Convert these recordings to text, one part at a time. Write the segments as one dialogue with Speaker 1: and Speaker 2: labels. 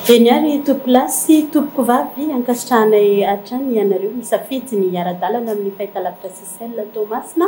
Speaker 1: Eny ary tompokolahy sy tompokovavy, ankasitrahanay hatrany ianareo misafidy ny hiara-dalana amin'ny fahitalavitra Sicel Toamasina.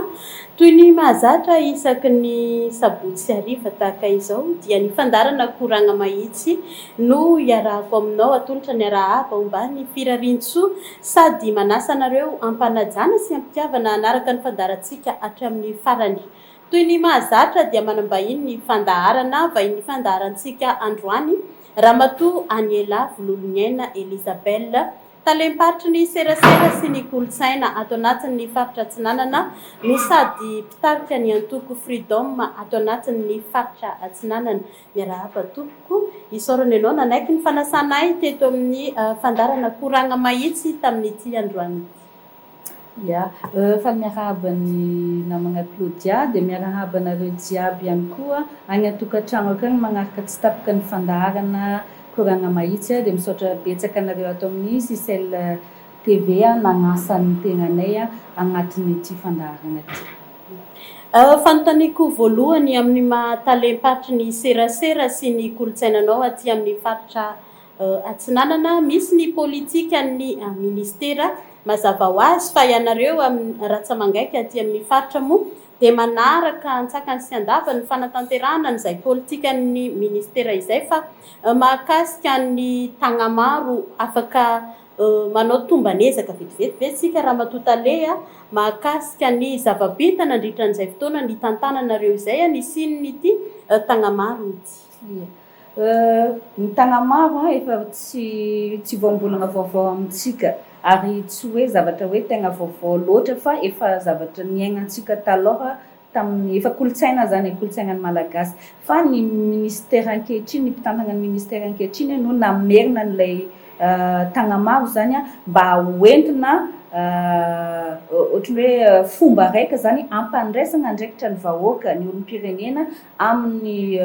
Speaker 1: Toy ny mahazatra isaky ny sabotsy hariva tahaka izao dia ny fandaharana Koragna Mahitsy no iarahako aminao atolotra ny arahaba ombany firariantsoa sady manasa anareo am-panajana sy am-pitiavana hanaraka ny fandaharantsika hatramin'ny farany. Toy ny mahazatra dia manam-bahiny ny fandaharana, vahin'ny fandaharantsika androany, Ramatoa Aniela Vololoniaina Elisabelle, Talem-paritry ny serasera sy ny kolontsaina ato anatin'ny faritra Atsinanana no sady mpitarika ny antoko Freedom ato anatin'ny faritra Atsinanana. Miarahaba tompoko. Isaorana ianao nanaiky ny fanasanay teto amin'ny fandaharana Koragna Mahitsy tamin'ity androany ity.
Speaker 2: Ya, faly miarahaba ny namagna Claudia, dia miarahaba anareo jiaby ihany koa agny an-tokantragno akagny magnaraka tsy tapaka ny fandaharana Koragna Mahitsy, dia misaotra betsaka anareo ato amin'ny Sicel TV nagnasa ny tegnanay agnatin'ity fandaharagna ty.
Speaker 1: Fanontaniako voalohany amin'ny maha talem-paritry ny serasera sy ny kolontsaina anao aty amin'ny faritra Atsinanana, misy ny politikan'ny ministera, mazava ho azy fa ianareo amin'ny ratsa-mangaika aty amin'ny faritra moa dia manaraka antsakany sy andavany ny fanatanterahana an'izay politikan'ny ministera izay fa mahakasika ny Tagnamaro afaka manao tomban'ezaka vetivety ve isika Ramatoa Tale mahakasika ny zava-bita nandritra an'izay fotoana nitantananareo izay nisian'ity Tagnamaro ity?
Speaker 2: Ny Tagnamaro efa tsy tsy voambolana vaovao amintsika ary tsy hoe zavatra hoe tegna vaovao loatra fa efa zavatra niaignantsika talôha tamin'ny efa kolontsaina zany e, kolontsainan'ny Malagasy. Fa ny ministera ankehitriny, ny mpitantagna ny ministera ankehitriny no namerina an'ilay Tagnamaro zany mba hoentina ohatran'ny hoe fomba raika zany hampandraisana andraikitra ny vahoaka, ny olom-pirenena amin'ny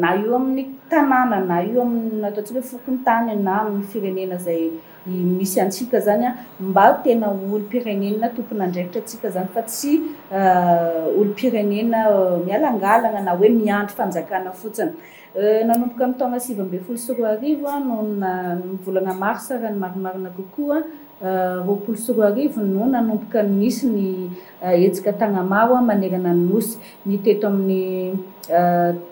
Speaker 2: na eo amin'ny tanàna na eo amin'ny ataontsika hoe fokontany na amin'ny firenena izay misy antsika izany mba tena ho olom-pirenena tompon'andraikitra antsika izany fa tsy olom-pirenena mialangalana na hoe miandry fanjakana fotsiny. Nanomboka ny taona 2019 no ny volana marsa raha ny marimarina kokoa 2020 no nanomboka nisy ny hetsika Tagnamaro manerana ny Nosy. Ny teto amin'ny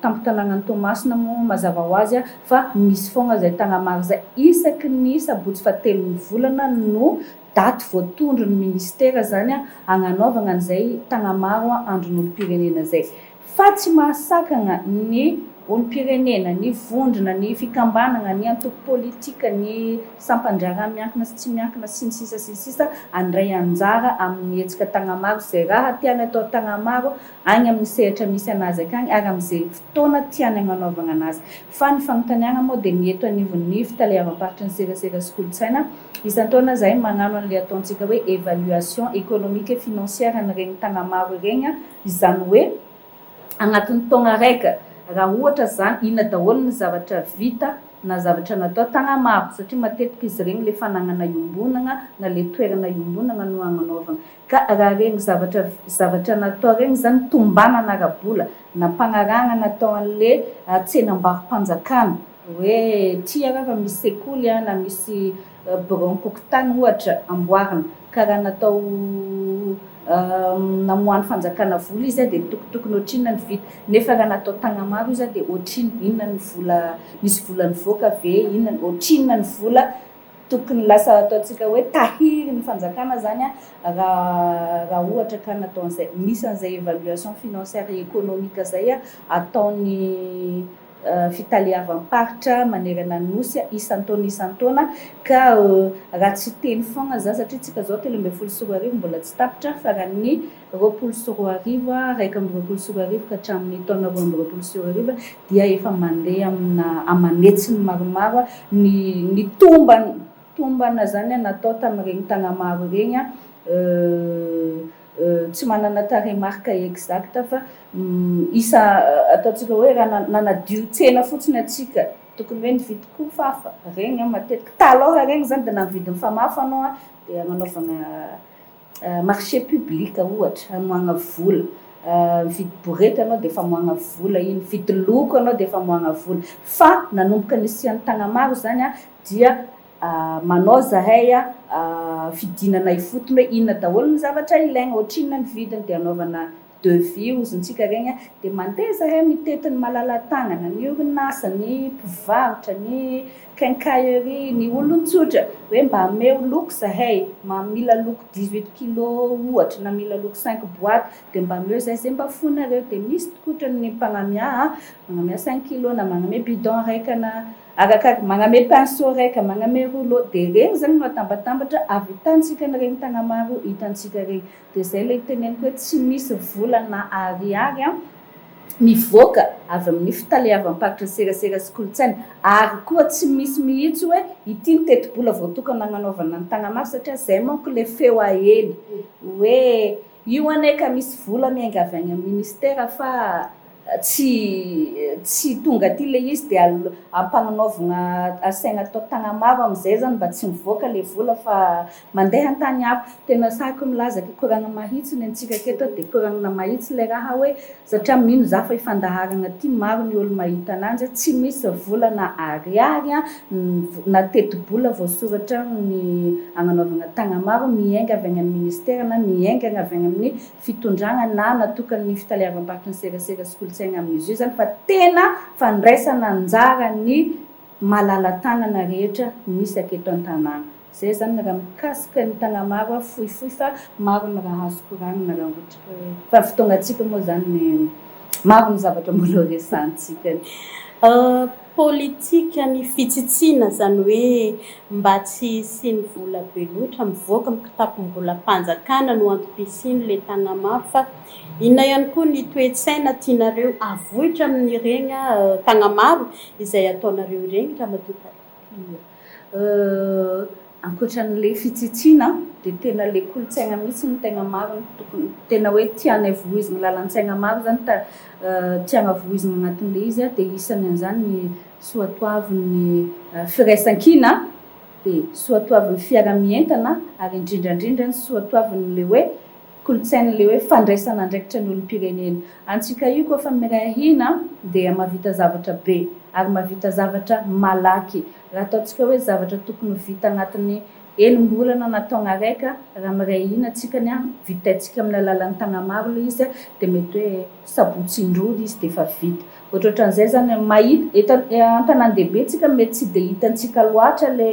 Speaker 2: tampon-tanànan'i Toamasina moa mazava ho azy fa misy foana izay Tagnamaro izay. Isaky ny sabotsy fahatelon'ny volana no daty voatondron'ny minisitera izany hagnanaovagna an'izay Tagnamaro andron'olom-pirenena izay. Fa tsy mahasakagna ny olom-pirenena, ny vondrona, ny fikambanagna, ny antoko politika, ny sampan-draharaha miankina sy tsy miankina, sy ny sisa sy ny sisa handray anjara amin'ny hetsika Tagnamaro izay raha tiany atao Tagnamaro agny amin'ny sehatra misy anazy akagny ary amin'izay fotoana tiany agnanaovagna anazy. Fa ny fanontaniagna moa dia ny eto anivon'ny fitaleavam-paritry ny serasera sy kolontsaina, isan-taona zahay magnano an'ilay ataontsika hoe évaluation économique et financière an'iregny Tagnamaro iregny, Izany hoe agnatin'ny taogna raika raha ohatra zany inona daholo ny zavatra vita na zavatra natao tagnamaro satria matetika izy regny le fanagnana iombonagna na le toerana iombonagna no agnanaovagna ka raha regny zavatra zavatra natao regny zany tombanana ara-bola nampagnarahagna natao an'le tsenambaro-panjakana hoe ty ara fa misy sekoly na misy biraom-pokontany ohatra amboarina ka raha natao namoahan'ny fanjakana vola izy dia tokotokony ohatrinona ny vita nefa raha natao tagnamaro izy dia ohatrinona inona ny vola nisy vola nivoaka ve inona ohatrinona ny vola tokony lasa ataontsika hoe tahiry ny fanjakana zany raha raha ohatra ka natao an'izay misy an'izay évaluation financière et économique zay ataon'ny fitaleavam-paritra manerana ny Nosy isan-taona isan-taona ka raha tsy hiteny foagna za satria tsika zao 2013 mbola tsy tapitra fa raha ny 2020, 2021 ka hatramin'ny taona 2022 dia efa mandeha amina aman'hetsiny maromaro ny ny tombana tombana zany natao tamin'ireny tagnamaro ireny. Tsy manana tarehimarika exact fa isa ataontsika hoe raha nanadio tsena fotsiny antsika tokony hoe nividy kofafa regny matetika taloha regny zany de na mividy ny famafa anao dia agnanaovana marché public ohatra hanohagna vola. Mividy borety anao dia efa amoahagna vola iny, mividy loko anao dia efa amoahagna vola. Fa nanomboka nisian'ny Tagnamaro izany dia manao zahay fidinana ifotony hoe inona daholo ny zavatra ilaigna, ohatrinona ny vidiny dia anaovana devis ozintsika regny dia mandeha zahay mitety ny malala-tagnana, ny orinasa, ny mpivarotra, ny quincaillerie, ny olon-tsotra hoe mba ameo loko zahay, mila loko 18 kilos ohatra na mila loko cinq boites dia mba ameo zahay zay mba fonareo dia misy tokoa ny mpagnamia, magnamia cinq kilos na magnamia bidon raika na arakaraka magname pinceau raika, magname rouleau dia regny zany no atambatambatra ahavitantsika an'iregny tagnamaro hitantsika regny. Dia izay ilay teneniko hoe tsy misy vola na ariary mivoaka avy amin'ny fitaleavam-paritry ny serasera sy kolontsaina ary koa tsy misy mihitsy hoe ity ny tetibola voatokana hagnanaovana ny tagnamaro satria izay manko ilay feo aely hoe io anie ka misy vola miainga avy any amin'ny ministera fa tsy tsy tonga aty le izy dia ampagnaovigna asaigna atao tagnamaro amizay zany mba tsy mivoaka le vola fa mandeha an-tany hafa. Tena sahiko milaza ke koragna mahitsy ny antsika aketo dia koragnina mahitsy le raha hoe satria mino za fa i fandaharagna ty maro ny olo mahita ananjy tsy misy vola na ariary na tetibola voasoratra ny agnanaovagna tagnamaro miainga avy agny amin'ny ministera na miainga avy agny amin'ny fitondragna na natokan'ny fitaleavam-paritry ny serasera sy kolontsaigna amin'izy io zany fa tena fandraisana anjara ny malala-tagnana rehetra misy aketo an-tanàna. Zay zany raha mikasika ny tagnamaro a fohifohy fa maro ny raha azo koragnina raha ohatra ka hoe fa fotoagnantsika moa zany maro ny zavatra mbola ho resahantsika.
Speaker 1: Politika ny fitsitsiana, izany hoe mba tsy hisian'ny vola be loatra mivoaka amin'ny kitapom-bolam-panjakana no antom-pisian'ilay Tagnamaro fa inona ihany koa ny toe-tsaina tianareo avoitra amin'ireny Tagnamaro izay ataonareo ireny Ramatoa Tale?
Speaker 2: Ankoatra an'ilay fitsitsiana dia tena ilay kolontsaina mihitsy no tegna marina, tokony tena hoe tianay vohizina lalan-tsaina maro zany ta tiana vohizina agnatin'ilay izy dia isany an'izany ny soatoavin'ny firaisankina dia soatoavin'ny fiarahamientana ary indrindra indrindra ny soatoavin'ilay hoe kolontsain'ilay hoe fandraisana andraikitra ny olom-pirenena. Antsika io koa fa miray hina dia mahavita zavatra be ary mahavita zavatra malaky. Raha ataontsika hoe zavatra tokony ho vita agnatin'ny enim-bolana na taogna raika, raha miray hina antsika ny vitaintsika amin'ny alalan'ny tagnamaro ilay izy dia mety hoe sabotsy indroa ilay izy dia efa vita. Ohatrohatran'izay zany, mahita, eto an-tanàn-dehibe tsika mety tsy dia hitantsika loatra le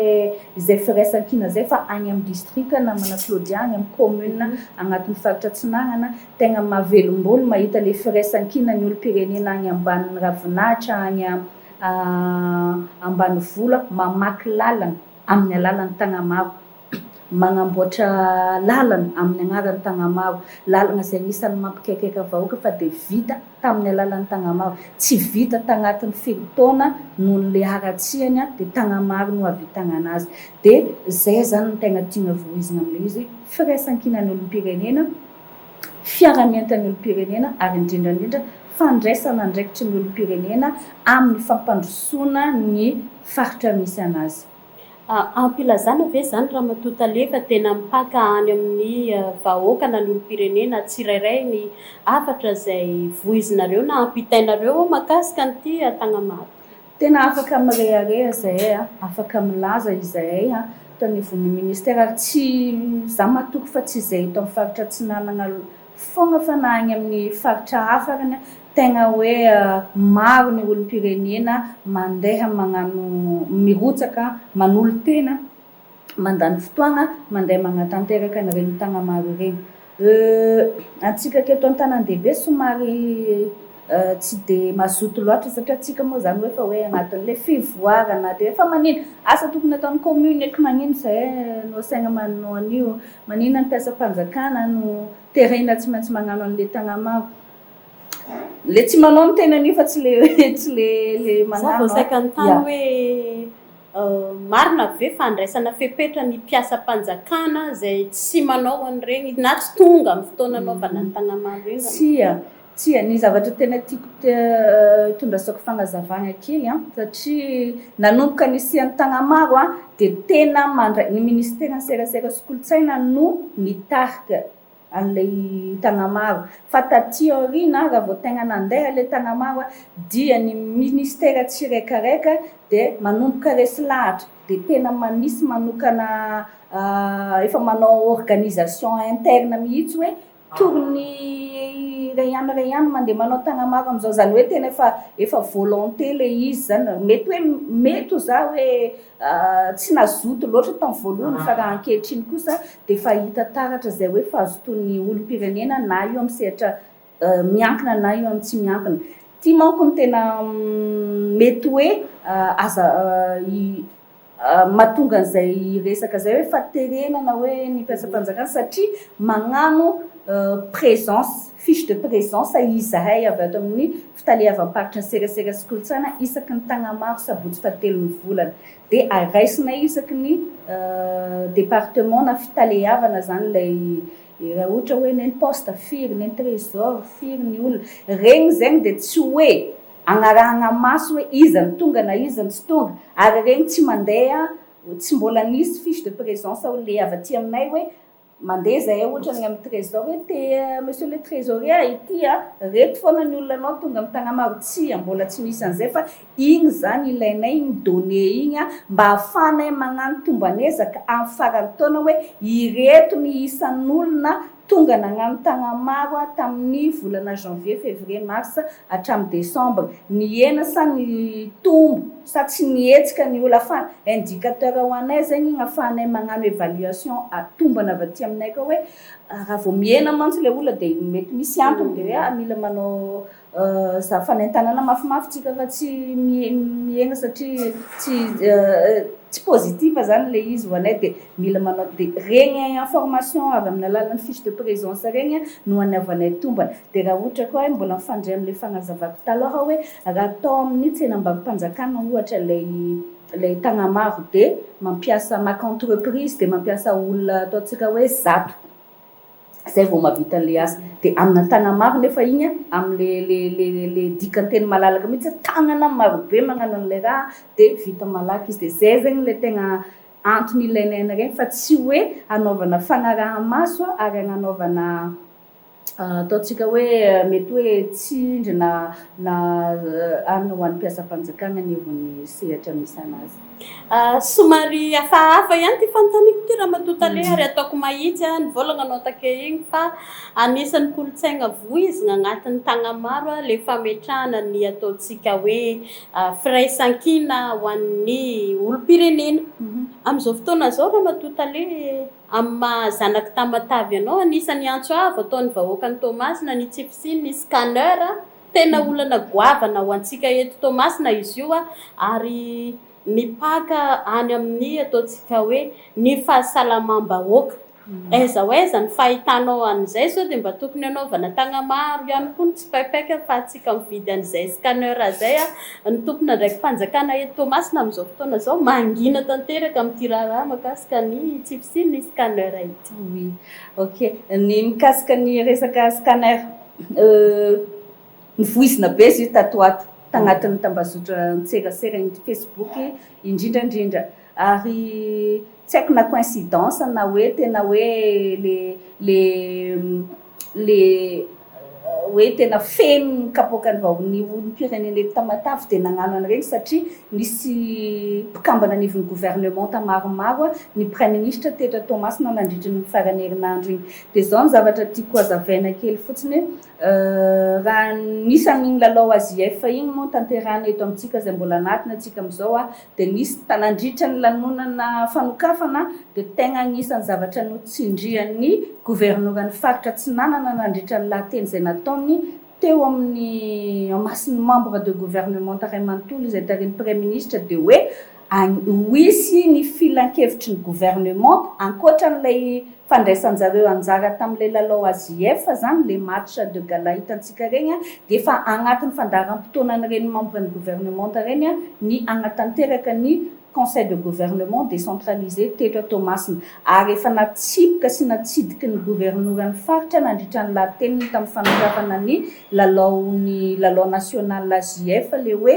Speaker 2: izay firaisankina izay fa any amin'ny distrika namana Claudia, any amin'ny commune agnatin'ny faritra Atsinanana, tegna mahavelombolo mahita le firaisankina ny olom-pirenena any ambanin'ny ravinahitra, any ambanivolo mamaky lalana amin'ny alalan'ny tagnamaro. Magnamboatra lalana amin'ny agnaran'ny Tagnamaro, lalana izay anisan'ny mampikaikaika vahoaka fa dia vita tamin'ny alalan'ny Tagnamaro, tsy vita tagnatin'ny firy taona noho ny le haratsiany dia Tagnamaro no hahavitagna anazy, dia zay zany no tegna tiagna vohizigna amin'ilay izy hoe firaisankinan'ny olom-pirenena, fiarahamientan'ny olom-pirenena ary indrindra indrindra fandraisana andraikitry ny olom-pirenena amin'ny fampandrosoana ny faritra misy anazy.
Speaker 1: Ampy ilazana ve izany Ramatoa Tale fa tena mipaka any amin'ny vahoaka na ny olom-pirenena tsirairay ny hafatra izay voizinareo na ampitainareo mahakasika an'ity Tagnamaro?
Speaker 2: Tena afaka mirehareha izahay, afaka milaza izahay eto anivon'ny ministera ary tsy, izaho matoky fa tsy izay eto amin'ny faritra Atsinanana Foagna fa na agny amin'ny faritra hafa ary tegna hoe maro ny olom-pirenena mandeha magnano mirotsaka manolo-tena mandany fotoagna mandeha magnatanteraka an'iregny tagnamaro iregny. Antsika aketo an-tanàn-dehibe somary tsy dia mazoto loatra satria antsika moa zany hoe efa hoe agnatin'le fivoarana dia efa magnino asa tokony ataon'ny commune eky magnino zay no asaigna manao an'io. Maninona ny mpiasam-panjakana no terena tsy maintsy magnano an'le tagnamaro? Le tsy manao no tena an'io fa tsy le tsy le le
Speaker 1: Za
Speaker 2: magnano
Speaker 1: vao
Speaker 2: an.
Speaker 1: saika nitany
Speaker 2: Ya.
Speaker 1: hoe marina ve fa andraisana fepetra ny mpiasam-panjakana izay tsy manao an'ireny na tsy tonga amin'ny fotoana anaovana ny tagnamaro ireny?
Speaker 2: Tsia. Tsia, ny zavatra tena tiako hitondrasako fagnazavagna kely an, satria nanomboka nisian'ny Tagnamaro an, dia tena mandray, ny ministeran'ny serasera sy kolontsaina no nitarika. an'ilay Tagnamaro. Fa taty aoriana, raha vao tegna nandeha ilay Tagnamaro dia ny ministera tsiraikaraika dia manomboka resy lahatra, dia tena misy manokana efa manao organisation interne mihitsy hoe tokony iray ihany iray ihany mandeha manao Tagnamaro amin'izao. Izany hoe tena efa efa volonté ilay izy zany. Mety hoe mety ho za hoe tsy nazoto loatra tamin'ny voalohany, fa raha ankehitriny kosa dia efa hita taratra izay hoe fahazotoan'ny olom-pirenena, na io amin'ny sehatra miankina na io amin'ny tsy miankina. Ity manko no tena mety hoe aza mahatonga an'izay resaka izay hoe faterena na hoe ny mpiasam-panjakana, satria magnano présence, fiche de présence izahay avy ato amin'ny fitaleavam-paritry ny serasera sy kolontsaina isaky ny Tagnamaro sabotsy fahatelon'ny volana. Dia raisinay isaky ny département na fitaleavana izany ilay, raha ohatra hoe ny poste firy, ny trésor firy ny olona. Regny zegny dia tsy hoe agnarahagna maso hoe iza no tonga na iza no tsy tonga, ary regny tsy mandeha, tsy mbola nisy fiche de présence le avy aty aminay hoe mandeha zahay ohatra any amin'ny trésor hoe te monsieur le trésorier ity a, reto foana ny olona anao tonga amin'ny Tagnamaro. Tsia, mbola tsy misy an'izay, fa igny zany ilainay igny donnée igny a, mba ahafahanay magnano tombanezaka amin'ny faran'ny taona hoe ireto ny isan'olona tonga nagnano Tagnamaro tamin'ny volana janvier, février, mars hatramin'ny décembre. Nihena sa nitombo sa tsy nihetsika ny olona, fa indicateur ho anay zegny igny ahafahanay magnano évaluation tombana avy aty aminay koa hoe raha vao mihena mantsy ilay olona dia mety misy antony, dia hoe mila manao za fanentanana mafimafy tsika fa tsy mihena satria tsy positif zany ilay izy ho anay, dia mila manao, dia regny information avy amin'ny alalan'ny fiche de présence regny no anaovanay tombana. Dia raha ohatra koa hoe mbola mifandray amin'ilay fagnazavako taloha hoe raha atao amin'ny tsenam-barom-panjakana ohatra ilay Tagnamaro, dia mampiasa maka entreprise, dia mampiasa olona ataontsika hoe 100 zay vao mahavita an'ilay asa, dia amina Tagnamaro nefa igny amin'le le le le dikanteny malalaka mihitsy, tagnana marobe magnano an'ilay raha dia vita malaky izy. Dia zay zegny le tegna antony ilainay an'iregny, fa tsy hoe hanaovana fanaraha-maso ary hagnanaovana ataontsika hoe mety hoe tsindry na anina ho an'ny mpiasam-panjakana anivon'ny sehatra misy anazy.
Speaker 1: Somary hafahafa ihany ty fanontaniako ty, Ramatoa Tale, ary ataoko mahitsy ny volagna anao take igny, fa anisan'ny kolontsaina voizina agnatin'ny Tagnamaro le fametrahana ny ataontsika hoe firaisankina ho an'ny olom-pirenena. Amin'izao fotoana izao, Ramatoa Tale, amin'ny maha zanak'i Tamatavy anao, anisan'ny antso avo ataon'ny vahoakan'i Toamasina ny tsy fisian'ny scanner. Tena olana goavana ho antsika eto Toamasina izy io, ary mipaka any amin'ny ataontsika hoe ny fahasalamam-bahoaka. Aiza ho aiza ny fahitanao an'izay? Sao dia mba tokony hanaovana Tagnamaro ihany koa ny tsipaipaika ahafahantsika mividy an'izay scanner izay? Ny tompon'andraiki-panjakana eto Toamasina amin'izao fotoana izao mangina tanteraka amin'ity raharaha mahakasika ny tsy fisian'ny scanner ity.
Speaker 2: Oui, ok. Ny mikasika ny resaka scanner, nivoizina be izy io tato ato tagnatin'ny tambazotra an-tserasera, ny Facebook indrindrandrindra, ary tsy haiko na coïncidence na hoe tena hoe le hoe tena feno ny kapoakan'ny ny olom-pirenena eto Tamatave dia nagnano an'ireny, satria nisy mpikambana anivon'ny gouvernementa maromaro ny premier ministre teto Toamasina nandritra ny faran'ny herinandro iny. Dia izao ny zavatra tiako hazavaina kely fotsiny hoe raha nisy amin'iny lalao AJF iny moa tanterahina eto amintsika izay mbola anatiny antsika amin'izao, dia nisy nandritra ny lanonana fanokafana, dia tegna anisan'ny zavatra notsindrian'ny governoran'ny faritra Atsinanana nandritra ny lahateny izay nataony teo amin'ny amasin'ny membre de gouvernement ray manontolo izay tarihin'ny premier ministre, dia hoe ho hisy ny filankevitry ny gouvernement ankoatra an'ilay fandraisan-jareo anjara tamin'ilay lalao AJF zany, le match de gala hitantsika regny, dia efa agnatin'ny fandaharam-potoanan'ireny membre ny gouvernement reny ny hanatanteraka ny conseil de gouvernement décentralisé teto Toamasina. Ary efa natsipika sy natsidiky ny governoran'ny faritra nandritra ny lahateniny tamin'ny fanokafana ny lalao ny lalao national AJF le hoe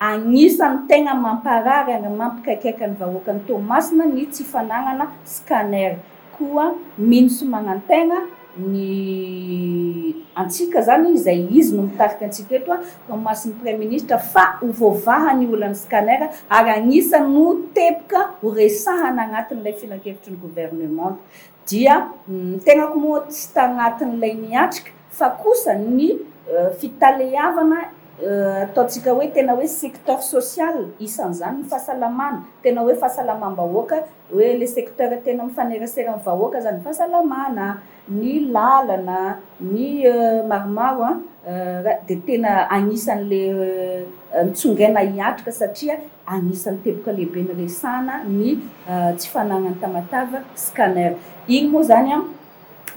Speaker 2: anisan'ny tegna mamparary ary mampikaikaika ny vahoakan'i Toamasina ny tsy fanagnana scanner. Koa mino sy magnantegna. ny antsika zany izay izy no mitarika antsika eto tao imason'ny Praiminisitra fa ho voavaha ny olan'ny scanner ary anisan'ny no teboka ho resahana agnatin'ilay filankevitry ny governemanta. Dia ny tenako moa tsy tagnatin'ilay niatrika fa kosa ny fitaleavana ataontsika hoe tena hoe secteur social, isan'izany ny fahasalamana, tena hoe fahasalamam-bahoaka, hoe le secteur tena mifanerasera amin'ny vahoaka zany, fahasalamana, ny lalana, ny maromaro an, dia tena anisan'le nitsongaina hiatrika satria anisan'ny teboka lehibe niresahana ny tsy fananan'i Tamatave scanner. Iny moa zany an,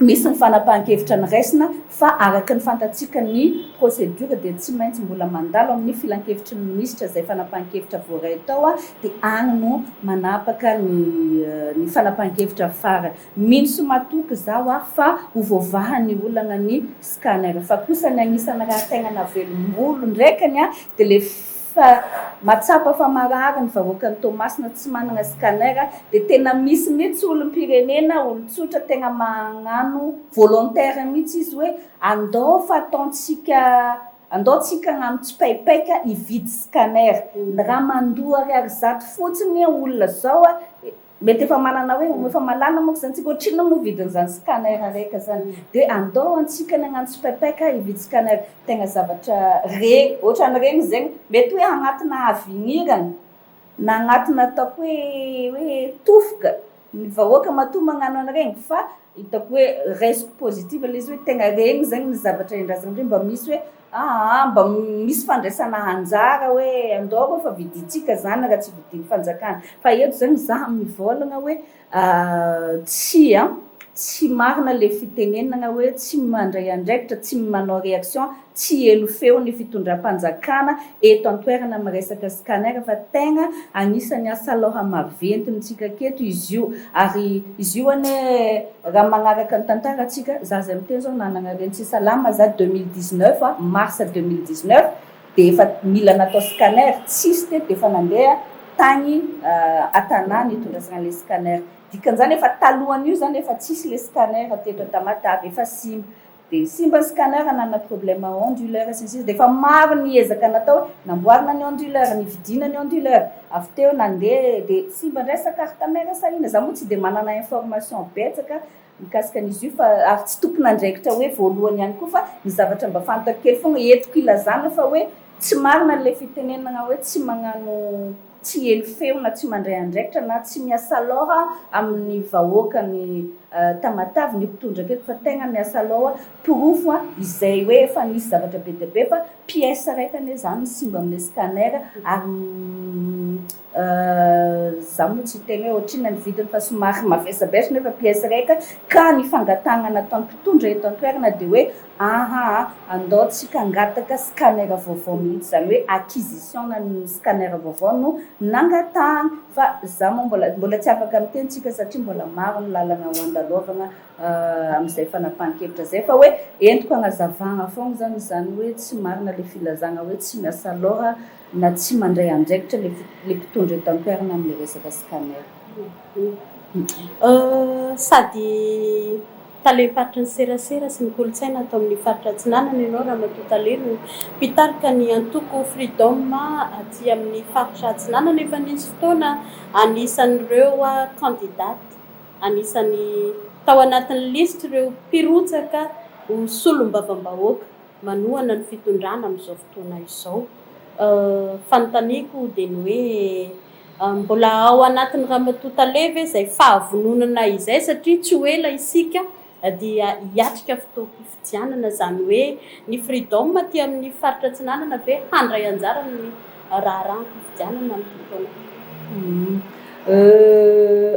Speaker 2: misy ny fanapahan-kevitra noraisina fa araka ny fantatsika ny procédure dia tsy maintsy mbola mandalo amin'ny filankevitry ny minisitra izay fanapahan-kevitra voaray tao dia any no manapaka ny ny fanapahan-kevitra farany. Mino sy matoky zaho aho fa ho voavaha ny olana ny scanner fa kosa ny agnisan'ny raha tegna navelombolo ndraikany dia le fa mahatsapa fa marary ny vahoakan'i Toamasina tsy manana scanner dia tena misy mihitsy olom-pirenena, olon-tsotra tegna magnano volontaire mihitsy izy hoe andao fa ataontsika, andao tsika hagnano tsipaipaika hividy scanner, raha mandoa ariary 100 fotsiny olona zao Mety efa manana hoe efa mahalala manko zany tsika ohatrinona moa vidin'izany scanner raika zany de andao antsika ny hagnano tsipaipaika hividy scanner tegna zavatra regny ohatran'ireny zegny mety hoe agnatina havignirana na agnatina ataoko hoe hoe tofoka ny vahoaka matoa magnano an'iregny fa hitako hoe raisiko positive le izy hoe tegna regny zegny ny zavatra indrazana ndray mba misy hoe Aa mba misy fandraisana anjara hoe andao rô fa vidintsika zany raha tsy vidin'ny fanjakana. Fa eto zany za mivôlagna hoe tsia, tsy marina le fitenenana hoe tsy mandray andraikitra, tsy manao réaction, tsy heno feo ny fitondram-panjakana eto an-toerana amin'ny resaka scanner fa tegna agnisan'ny asa lôha maventy amintsika aketo izy io ary izy io anie Raha magnaraka ny tantara tsika, za zay miteny zao nanagna reny tsy salama za 2019 a, mars 2019 de efa mila natao scanner, tsisy teto de efa nandeha tagny a Tana nitondrasagna le scanner, dikan'izany efa talohan'io zany efa tsisy le scanner teto a Tamatave, efa simba. Dia simba ny scanner, nanana problème onduleur sy ny sisa dia efa maro ny ezaka natao namboarina ny onduleur, nividiana ny onduleur, avy teo nandeha dia simba indray sa carte mère sa inona, za moa tsy dia manana information betsaka mikasika an'izy io fa ary tsy tompon'andraikitra hoe voalohany ihany koa fa ny zavatra mba fantako kely foagna entiko ilazana fa hoe tsy marina ilay fitenenana hoe tsy magnano tsy heno feo na tsy mandray andraikitra na tsy miasa loha amin'ny vahoakan'i Tamatave ny mpitondra aketo fa tegna miasa loha, porofo izay hoe efa nisy zavatra be dia be fa pièce raika anie zany simba amin'ilay scanner ary za moa tsy hiteny hoe ohatrinona ny vidiny fa somary mavesabesatra nefa pièce raika ka ny fangatahana nataon'ny mpitondra eto an-toerana dia hoe Aha, andao tsika hangataka scanner vaovao mihitsy, izany hoe acquisition na scanner vaovao no nangatahana, fa za moa mbola mbola tsy afaka miteny tsika satria mbola maro ny lalana ho andalovana amin'izay fanapahan-kevitra izay, fa hoe entiko agnazavagna foagna zany izany hoe tsy marina le filazagna hoe tsy miasa lôha na tsy mandray andraikitra le le mpitondra eto an-toerana amin'le resaka scanner.
Speaker 1: Sady Talem-paritry ny serasera sy ny kolontsaina ato amin'ny faritra Atsinanana ianao Ramatoa Tale no mpitarika ny antoko Freedom aty amin'ny faritra Atsinanana. Efa nisy fotoana anisan'ireo candidate, anisan'ny tao anatin'ny lisitr'ireo mpirotsaka ho solombavambahoaka manohana ny fitondrana amin'izao fotoana izao. Fanontaniako dia ny hoe Mbola ao anatin'i Ramatoa Tale ve izay fahavononana izay satria tsy ho ela isika dia hiatrika fotoam-pifidianana, izany hoe ny Freedom aty amin'ny faritra Atsinanana ve handray anjara amin'ny raharaham-pifidianana amin'ity taona ity?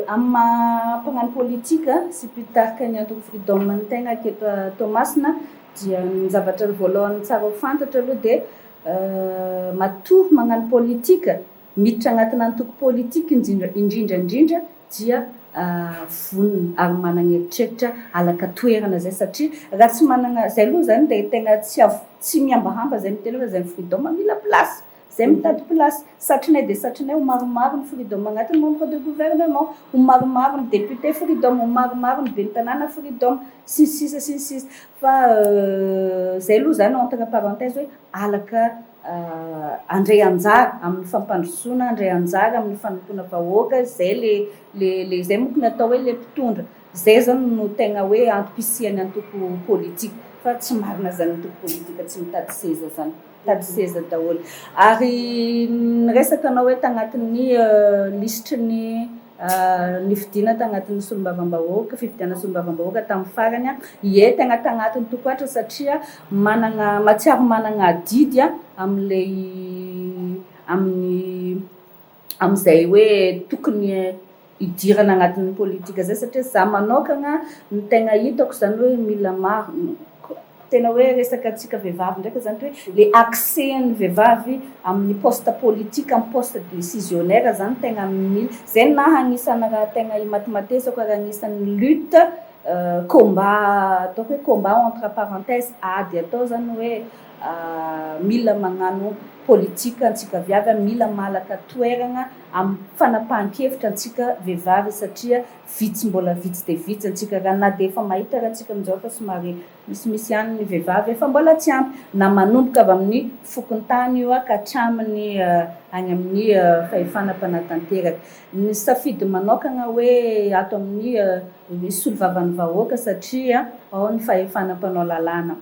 Speaker 2: Amin'ny maha mpagnano politika sy mpitarika ny antoko Freedom ny tegna aketo Toamasina dia ny zavatra voalohany tsara ho fantatra aloha dia matoa magnano politika Miditra agnatina antoko politika indrindra indrindra dia vonona ary managna eritreritra halaka toerana zay satria raha tsy managna zay aloha zany de tegna tsy av- tsy mihambahamba zay miteny hoe zay ny freedom mila place. Zay mitady place. Satrinay dia satrinay ho maromaro ny Freedom agnatin'ny membre de gouvernement, ho maromaro ny député Freedom, ho maromaro ny ben'ny tanàna Freedom, sy ny sisa sy ny sisa. Fa zay aloha zany entre parenthèse hoe alaka handray anjara amin'ny fampandrosoana, handray anjara amin'ny fanompoana vahoaka, zay le le le zay manko ny atao hoe le mpitondra. Zay zany no tegna hoe antom-pisian'ny antoko politika, fa tsy marina zany antoko politika tsy mitady seza zany, mitady seza daholo. Ary niresaka anao hoe tagnatin'ny lisitry ny nifidiana tagnatin'ny solombavambahoaka, fifidianana solombavambahoaka tamin'ny farany, ie tegna tagnatiny tokoatra satria managna, mahatsiaro managna adidy amin'ilay amin'ny amin'izay hoe tokony hidirana agnatin'ny politika zay, satria za manokagna ny tegna hitako zany hoe mila maro, tena hoe resaka antsika vehivavy ndraiky zany hoe le accès ny vehivavy amin'ny poste politique, amin'ny poste décisionnaire zany tegna mila zay na agnisan'ny raha tegna imatimatesako ary agnisan'ny lutte, combat, ataoko hoe combat entre parenthèse, ady atao zany hoe mila magnano politika antsika viavy, mila malaka toerana amin'ny fanapahan-kevitra antsika vehivavy, satria vitsy, mbola vitsy de vitsy antsika raha na de efa mahita raha antsika amin'izao fa somary misimisy ihany ny vehivavy, efa mbola tsy ampy, na manomboka avy amin'ny fokontany io ka hatramin'ny any amin'ny fahefana mpanatanteraka. Ny safidy manokana hoe ato amin'ny solovavan'ny vahoaka, satria ao ny fahefana mpanao lalàna,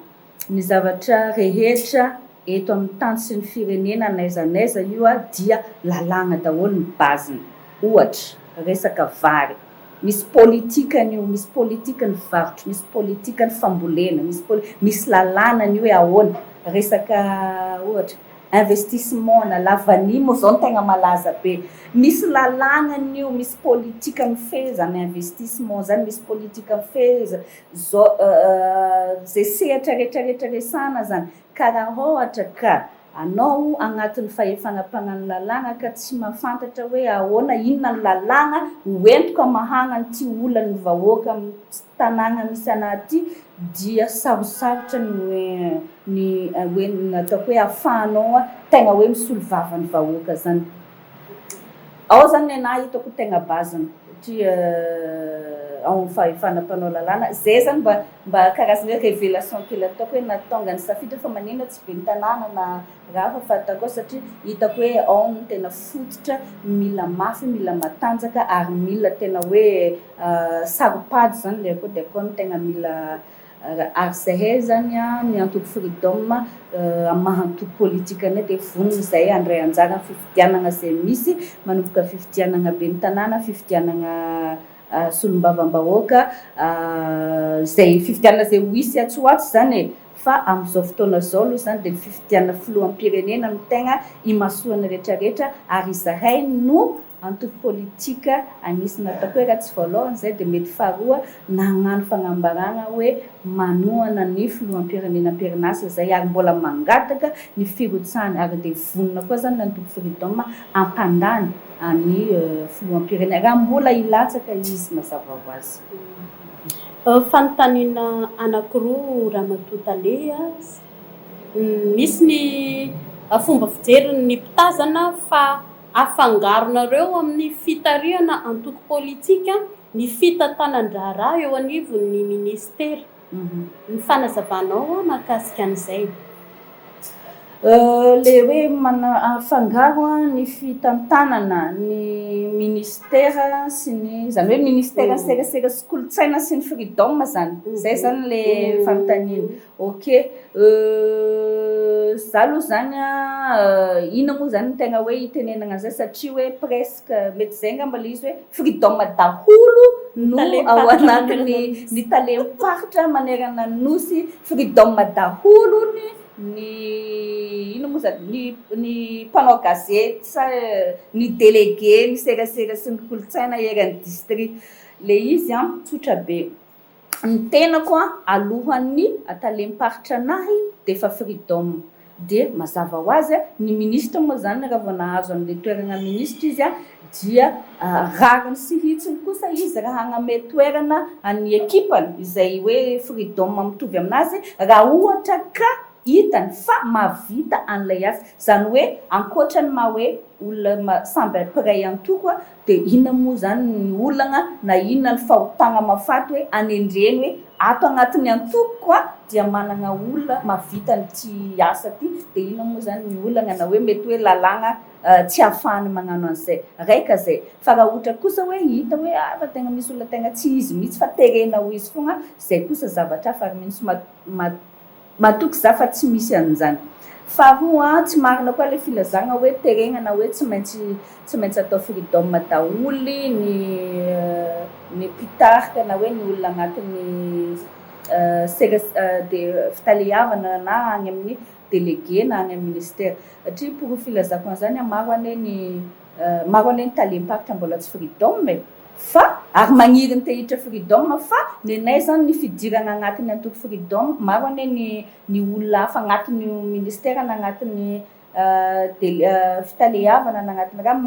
Speaker 2: ny zavatra rehetra eto amin'ny tany sy ny firenena n'aiza n'aiza io dia lalàna daholo ny base-ny. Ohatra resaka vary, misy politikany io, misy politika ny varotra, misy politika ny fambolena, misy misy lalàna ny hoe ahoana resaka ohatra investissement na lavanille moa zao no tegna malaza be, misy lalànany io, misy politika mifehy investissement zany, misy politika mifehy zao zay sehatra rehetrarehetra resahana zany. Ka raha ohatra ka anao agnatin'ny fahefana mpagnano lalàna ka tsy mahafantatra hoe ahoana, inona ny lalàna hoentiko amahana ty olan'ny vahoaka amin'ny tanàna misy anahy ty, dia sarosarotra ny ny hoe ataoko hoe ahafahanao tegna hoe misolo vavan'ny vahoaka zany. Ao zany ny anahy hitako tegna base-ny, satria ao amin'ny fahefana mpanao lalàna zay zany mba karazana hoe révélation kely ataoko hoe nahatonga ny safidy fa maninona tsy ben'ny tanàna na raha fa ataoko satria hitako hoe ao no tena fototra, mila mafy, mila matanjaka ary mila tena hoe saro-pady zany le akao, de akao no tegna mila. Ary zahay zany ny antoko Freedom amin'ny maha antoko politika anay dia vonona zahay handray anjara amin'ny fifidianana izay misy, manomboka fifidianana ben'ny tanàna, fifidianana solombavambahoaka, izay fifidianana izay ho hisy atsy ho atsy zany e. Fa amin'izao fotoana izao aloha zany dia ny fifidianana filoham-pirenena no tegna imasoan'ny rehetrarehetra, ary izahay no antoko politika anisany ataoko hoe raha tsy voalohany zay dia mety faharoa nagnano fagnambarana hoe manohana ny filoham-pirenena am-perinasa zay, ary mbola mangataka ny firotsahany, ary dia vonona koa zany ny antoko Freedom hampandany ny filoham-pirenena raha mbola hilatsaka izy, mazava ho azy.
Speaker 1: Fanontaniana anankiroa, Ramatoa Tale. Misy ny fomba fijerin'ny mpitazana fa afangaronareo amin'ny fitarihana antoko politika ny fitantanan-draharaha eo anivon'ny ministera. Ny fanazavanao mahakasika an'izay?
Speaker 2: Le hoe mana afangaro ny fitantanana ny ministera sy ny zany hoe ministera serasera sy kolontsaina sy ny Freedom zany, zay zany le fanontaniana. Ok, za aloha zany inona moa zany no tegna hoe itenenana an'izay, satria hoe presque mety zay angamba le izy hoe Freedom daholo no ao anatin'ny ny talem-paritra manerana ny nosy, Freedom daholo ny ino moa zany ny mpanao gazety sa ny délégué ny serasera sy ny kolontsaina eran'ny district. Le izy tsotra be, ny tenako alohan'ny talem-paritra anahy de efa Freedom, de mazava ho azy ny ministra moa zany raha vao nahazo an'le toerana ministra izy dia rariny sy hitsiny kosa izy raha haname toerana an'ny ekipany izay hoe Freedom mitovy aminazy raha ohatra ka hitany fa mahavita an'ilay asa. Izany hoe ankoatra ny maha hoe olona samby mpiray antoko dia inona moa izany ny olana na inona ny fahotana mahafaty hoe anendreny hoe ato anatin'ny antokoko dia manana olona mahavita an'ity asa ity dia inona moa izany ny olana na hoe mety hoe lalàna tsy ahafahany magnano an'izay. Raika izay. Fa raha ohatra kosa hoe hita hoe ah fa tegna misy olona tegna tsy izy mihitsy fa terena ho izy fogna, izay kosa zavatra hafa ary mino sy matoky za fa tsy misy an'izany. Faharoa, tsy marina koa ilay filazagna hoe terena na hoe tsy maintsy tsy maintsy atao freedom daholo ny ny mpitarika na hoe ny olona agnatin'ny de fitaleavana na any amin'ny délégué na any amin'ny ministère. Satria porofo filazako an'izany, maro anie ny maro anie ny talem-paritra mbola tsy freedom e! Fa ary magniry ny te hiditra freedom fa nenay zany ny fidirana agnatin'ny antoko freedom, maro anie ny ny olona hafa agnatin'io ministère na agnatin'ny dele fitaleavana na agnatin'ny raha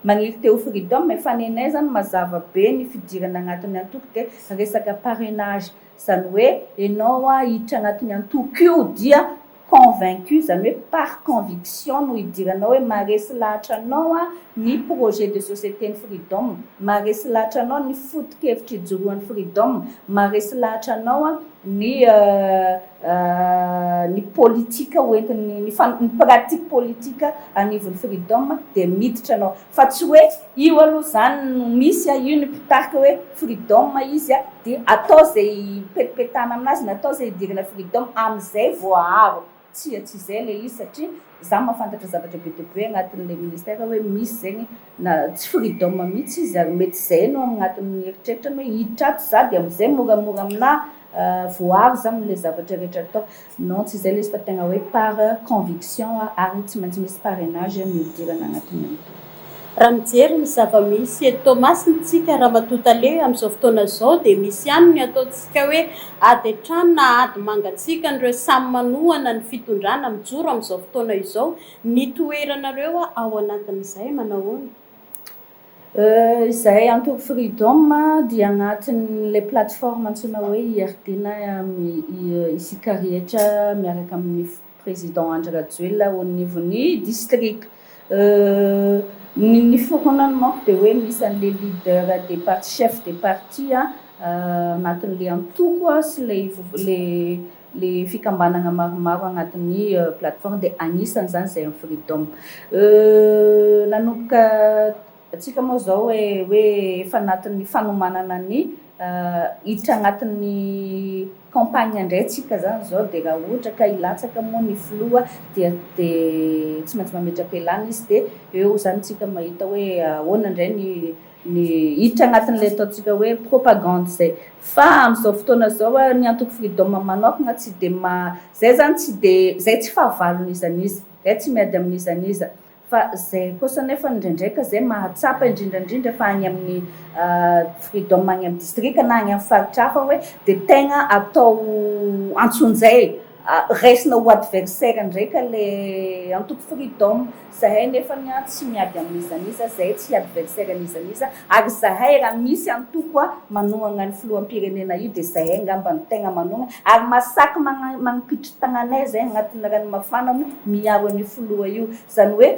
Speaker 2: magniry te ho freedom e! Fa nenay zany mazava be ny fidirana agnatin'ny antoko de resaka parrainage, zany hoe enao hiditra agnatin'ny antoko io dia convaincu, izany hoe par conviction no idiranao hoe maharesy lahatra anao ny projet de société ny Freedom, maharesy lahatra anao ny foto-kevitra ijoroan'ny Freedom, maharesy lahatra anao ny ny politique hoentin'ny ny ny pratique politique anivon'ny Freedom dia miditra anao. Fa tsy hoe io aloha izany no misy, io ny mpitarika hoe Freedom izy dia atao izay hipetipetahana aminazy na atao izay hidirana Freedom amin'izay voaaro. Tsia, tsy izay ilay izy satria za mahafantatra zavatra be dia be agnatin'ilay ministère hoe misy zegny na tsy Freedom mihitsy izy ary mety izay no agnatin'ny eritreritrany hoe hiditra ato za dia amin'izay moramora aminahy voaaro za amin'ilay zavatra rehetra atao. Non, tsy izay ilay izy fa tegna hoe par conviction ary tsy maintsy misy parrainage ny hidirana agnatin'ny antoko.
Speaker 1: Raha mijery ny zava-misy eto Toamasina isika Ramatoa Tale amin'izao fotoana izao dia misy ihany ny ataontsika hoe ady an-trano na ady mangatsiaka an'ireo samy manohana ny fitondrana mijoro amin'izao fotoana izao. Ny toeranareo ao anatin'izay manahoana?
Speaker 2: Izahay antoko Freedom dia agnatin'ilay plateforme antsoina hoe IRD na isika rehetra miaraka amin'ny président Andry Rajoelina ao anivon'ny distrika. Ny niforonany manko dia hoe misy an'ilay leader des partis, chef des partis anatin'ilay antoko sy ilay le fikambanana maromaro agnatin'ny plateforme dia agnisan'izany izay amin'ny Freedom. Nanomboka antsika moa izao hoe hoe efa anatin'ny fanomanana ny hiditra agnatin'ny campagne indray antsika izany izao dia raha ohatra ka hilatsaka moa ny filoha dia dia tsy maintsy mametra-pialana izy dia eo izany tsika mahita hoe ahoana indray ny ny hiditra agnatin'ilay ataontsika hoe propagande izay. Fa amin'izao fotoana izao ny antoko Freedom manokana tsy dia ma, zay zany tsy dia, zay tsy fahavalon'iza n'iza, zay tsy miady amin'iza n'iza, fa zay kosa nefa indraindraika zay mahatsapa indrindra indrindra fa any amin'ny Freedom any amin'ny distrika na any amin'ny faritra hafa hoe dia tegna atao antsonjay, raisina ho adversaire ndraika le antoko Freedom. Zahay nefany an tsy miady amin'iza n'iza, zahay tsy adversaire an'iza n'iza, ary zahay raha misy antoko manohagna ny filoham-pirenena io dia zahay angamba no tegna manohagna, ary masaky magnipitry tagnanay zahay agnatin'ny rano mafana no miaro an'io filoha io, zany hoe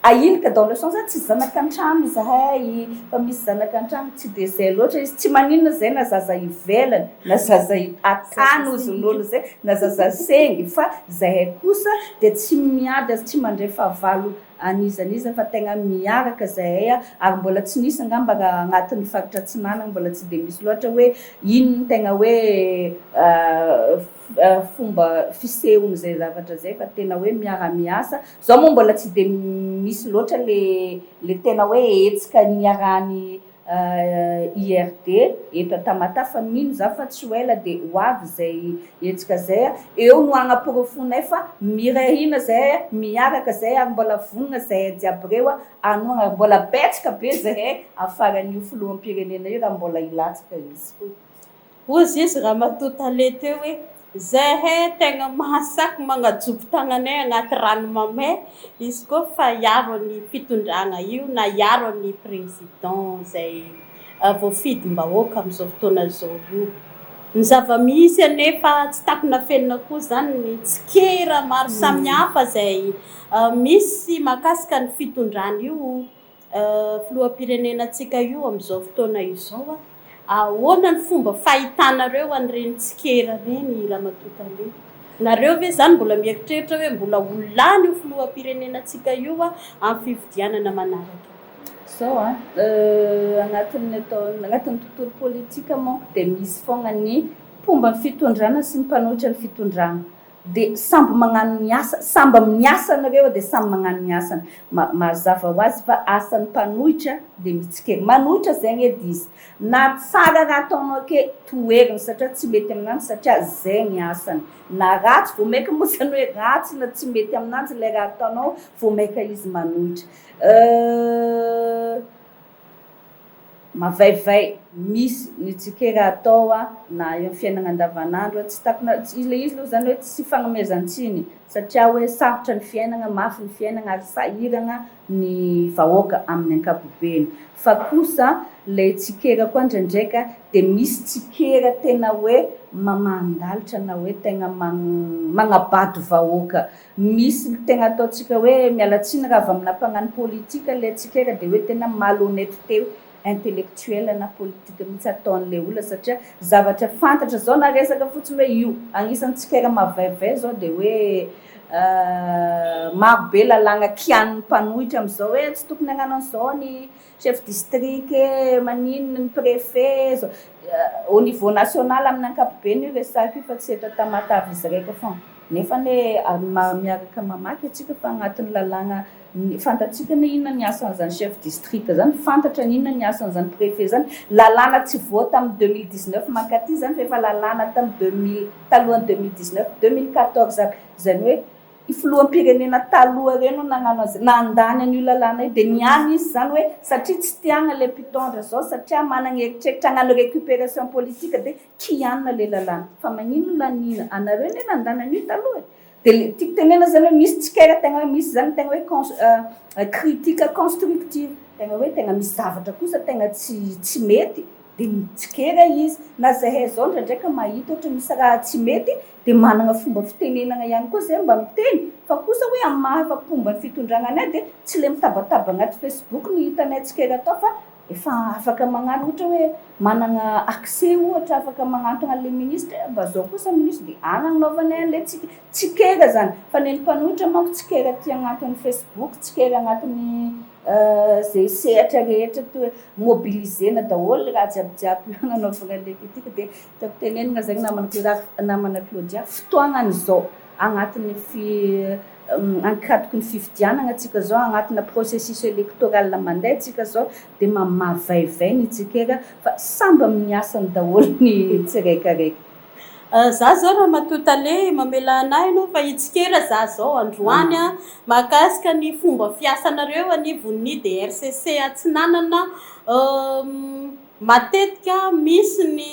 Speaker 2: ahilika dans le sens hoe tsy zanaka an-trano zahay fa misy zanaka an-trano, tsy dia zay loatra izy, tsy maninona zay na zaza ivelany na zaza an-tany hozy ny olo zay na zaza sengy fa zahay kosa dia tsy miady ary tsy mandray fahavalo an'iza n'iza fa tegna miaraka zahay ary mbola tsy nisy angamba raha agnatin'ny faritra atsinanana mbola tsy dia misy loatra hoe ino no tegna hoe fomba fisehon'izay zavatra zay fa tena hoe miara-miasa, zao moa mbola tsy dia misy loatra le le tena hoe hetsika niarahan'ny IRD eto Tamatave fa mino za fa tsy ho ela dia ho avy izay hetsika izay, eo no hagnaporofoanay fa miray hina zahay, miaraka zahay ary mbola vonona zahay jiaby reo hanohana ary mbola betsaka be zahay afaran'io filoham-pirenena io raha mbola hilatsaka izy.
Speaker 1: Hozy izy ramatoa tale teo hoe, zahay tegna mahasaky magnajobo tagnanay agnaty rano mamay izy koa fa hiaro ny fitondragna io na hiaro ny président izay voafidim-bahoaka amin'izao fotoana izao io. Ny zava-misy anefa tsy takona afenina koa izany ny tsikera maro samihafa izay misy mahakasika ny fitondran'io filoham-pirenenantsika io amin'izao fotoana izao. Ahoana ny fomba fahitanareo an'ireny tsikera ireny Ramatoa Tale? Nareo ve izany mbola mieritreritra hoe mbola ho lany io filoham-pirenenantsika io amin'ny fifidianana manaraka?
Speaker 2: Zao an, agnatin'ny atao, agnatin'ny tontolo politika manko dia misy foagna ny mpomba ny fitondrana sy ny mpanohitra ny fitondrana. Dia samby magnano ny asa, samby amin'ny asany ireo dia samy magnano ny asany. Mazava ho azy fa asan'ny mpanohitra dia mitsikery. Manohitra zegny edy izy. Na tsara raha ataonao ake, toheriny satria tsy mety aminanjy satria zay ny asany. Na ratsy, vao maika moa zany hoe ratsy na tsy mety aminanjy ilay raha ataonao, vao maika izy manohitra. Mavaivay, misy ny tsikera atao na eo amin'ny fiainana andavanandro, tsy takona, ilay izy aloha izany hoe tsy fanomezan-tsiny satria hoe sarotra ny fiainana, mafy ny fiainana ary sahirana ny vahoaka amin'ny ankapobeny. Fa kosa ilay tsikera koa indraindraika dia misy tsikera tena hoe mamahan-dalitra na hoe tegna magnabado vahoaka. Misy ny tegna ataontsika hoe, miala tsiny raha avy amina mpagnano politika ilay tsikera dia hoe tena malhonnêteté intellectuelle na politique mihitsy ataon'ilay olona satria zavatra fantatra zao na resaka fotsiny hoe io agnisan'ny tsikera mavaivay zao dia hoe maro be lalàgna kianin'ny mpanohitra amin'izao hoe tsy tokony hagnano an'izao ny chef district e, maninona ny préfet zao, au niveau national amin'ny ankapobeny io resaka io fa tsy eto Tamatave izy raika fô. Nefa anie miaraka mamaky antsika fa agnatin'ny lalàgna fantatsika anie inona ny asan'izany chef district zany, fantatra ny inona ny asan'izany préfet zany, lalàna tsy voa tamin'ny 2019 mankaty zany fa efa lalàna tamin'ny 2000 talohan'ny 2019, 2014 aby, zany hoe i filoham-pirenena taloha ireny no nagnano azy, nandany an'io lalàna io dia niany izy zany hoe satria tsy tiagna le mpitondra zao, satria managna eritreritra hagnano récupération politique dia kianina le lalàna fa magnino laniana anareo anie nandany an'io taloha e de le tiako tenena zany hoe misy tsikera tegna hoe misy zany tegna hoe cons critique constructive tegna hoe tegna misy zavatra kosa tegna tsy tsy mety de mitsikera izy na zahay zao ndraindraiky mahita ohatra misy raha tsy mety de managna fomba fitenenana ihany koa zay mba miteny fa kosa hoe amin'ny maha efa mpomba ny fitondragna anay de tsy le mitabataba agnaty facebook no hitanay tsikera atao fa Efa afaka magnano ohatra hoe managna accès ohatra afaka magnantogna an'le ministre hoe mba zao kosa ministre de any agnaovanay an'le tsikera zany fa ny an'ny mpanohitra manko tsikera aty agnatin'ny facebook, tsikera agnatin'ny ze sehatra rehetra toa mobiliser-na daholo le raha jiabijiaby io agnanaovagna an'le critique de tiako tenenina zegny namana Claudia fotoagnan'izao agnatin'ny fi- Ankatoky ny fifidianana tsika zao, agnatina processus électoral mandeha tsika zao dia mamavaivay ny tsikera fa samby amin'ny asany daholo ny tsiraikaraiky.
Speaker 1: Za zao Ramatoa Tale, mamela anah ianao fa hitsikera za zao androany mahakasika ny fomba fiasanareo anivon'ny DRCC Atsinanana. Matetika misy ny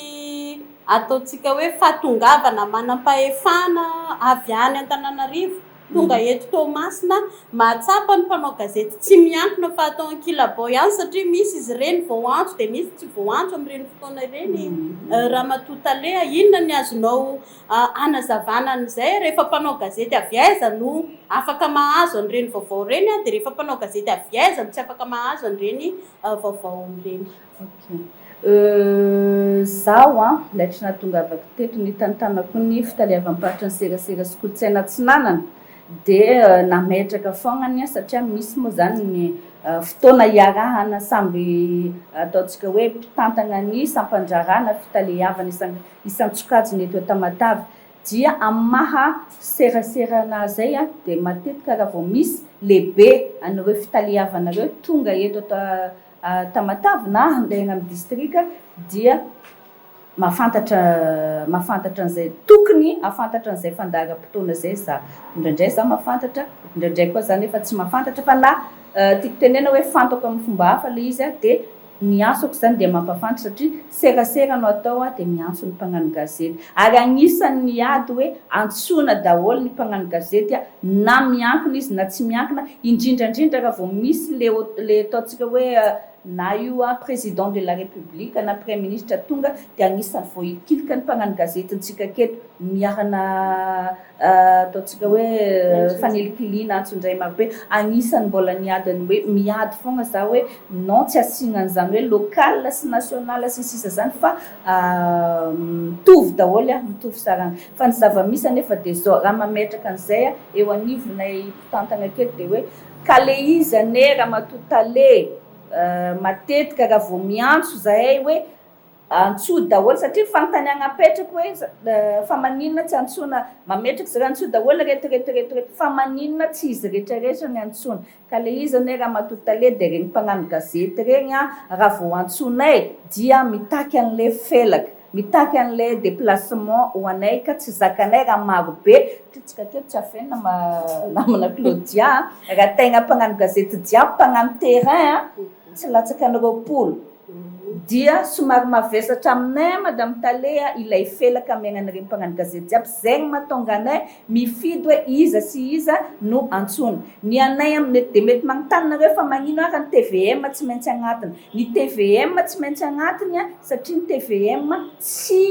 Speaker 1: ataontsika hoe fahatongavana manam-pahefana avy any Antananarivo tonga eto Toamasina, mahatsapa ny mpanao gazety tsy miankina fa atao ankilabao ihany satria misy izy ireny voaantso dia misy tsy voaantso amin'ireny fotoana ireny. Ramatoa Tale a, inona ny azonao hanazavana an'izay? Rehefa mpanao gazety avy aiza no afaka mahazo an'ireny vaovao ireny dia rehefa mpanao gazety avy aiza no tsy afaka mahazo an'ireny vaovao ireny.
Speaker 2: Ok. Zaho an, ilay tsy nahatongavako teto, nitantanako ny fitaleavam-paritry ny serasera sy kolontsaina atsinanana dia nametraka foana ny satria misy moa izany ny fotoana iarahana samby ataontsika hoe mpitantana ny sampan-draharaha na fitaleavana isan-tsokajiny eto Tamatave dia amin'ny maha serasera anah zay dia matetika raha vao misy lehibe an'ireo fitaleavana ireo tonga eto Tamatave na handeha any amin'ny distrika dia mahafantatra mahafantatra an'izay tokony hahafantatra an'izay fandaharam-potoana izay za. Indraindray za mahafantatra, indraindray koa za nefa tsy mahafantatra fa na tiako tenena hoe fantako amin'ny fomba hafa ilay izy dia Ny asako izany dia mampafantatra satria serasera no atao dia miantso ny mpagnano gazety. Ary agnisan'ny ny ady hoe antsoina daholo ny mpagnano gazety na miankina izy na tsy miankina, indrindra indrindra raha vao misy le le ataontsika hoe na io président de la république na premier ministre tonga, dia anisan'ny voahikilika ny mpagnano gazetintsika aketo, miarana ataontsika hoe fanilikiliana antsondray marobe. Anisan'ny mbola niadiny hoe miady foagna za hoe non, tsy asiana an'izany hoe local sy national sy sisa zany, fa mitovy daholo a, mitovy saranga. Fa ny zava-misy anefa dia zao, raha mametraka an'izay a eo anivonay mpitantana aketo, dia hoe ka le izy ane raha matotale matetika raha vao miantso zahay hoe antsoa daholo, satria fanontaniana apetrako hoe fa maninona tsy antsoina, mametraka zareo antsoa daholo reto reto reto reto, fa maninona tsy izy rehetrarehetra ny antsoina? Ka le izy ane raha matotale, dia regny mpagnano gazety regny a, raha vao antsoinay dia mitaky an'le felaka, mitaky an'le déplacement ho anay, ka tsy zakanay raha marobe tsika teto. Tsy afenina ma namana Claudia, raha tegna mpagnano gazety jiaby mpagnano terrain a, tsy latsaka ny 20, dia somary mavesatra aminay madame tale ilay felaka amiagnan'ireny mpagnano gazety jiaby. Zegny mahatonga anay mifidy hoe iza sy iza no antsoina. Ny anay mety de mety magnontany nareo fa magnino ara ny TVM tsy maintsy agnatiny? Ny TVM tsy maintsy agnatiny a satria ny TVM tsy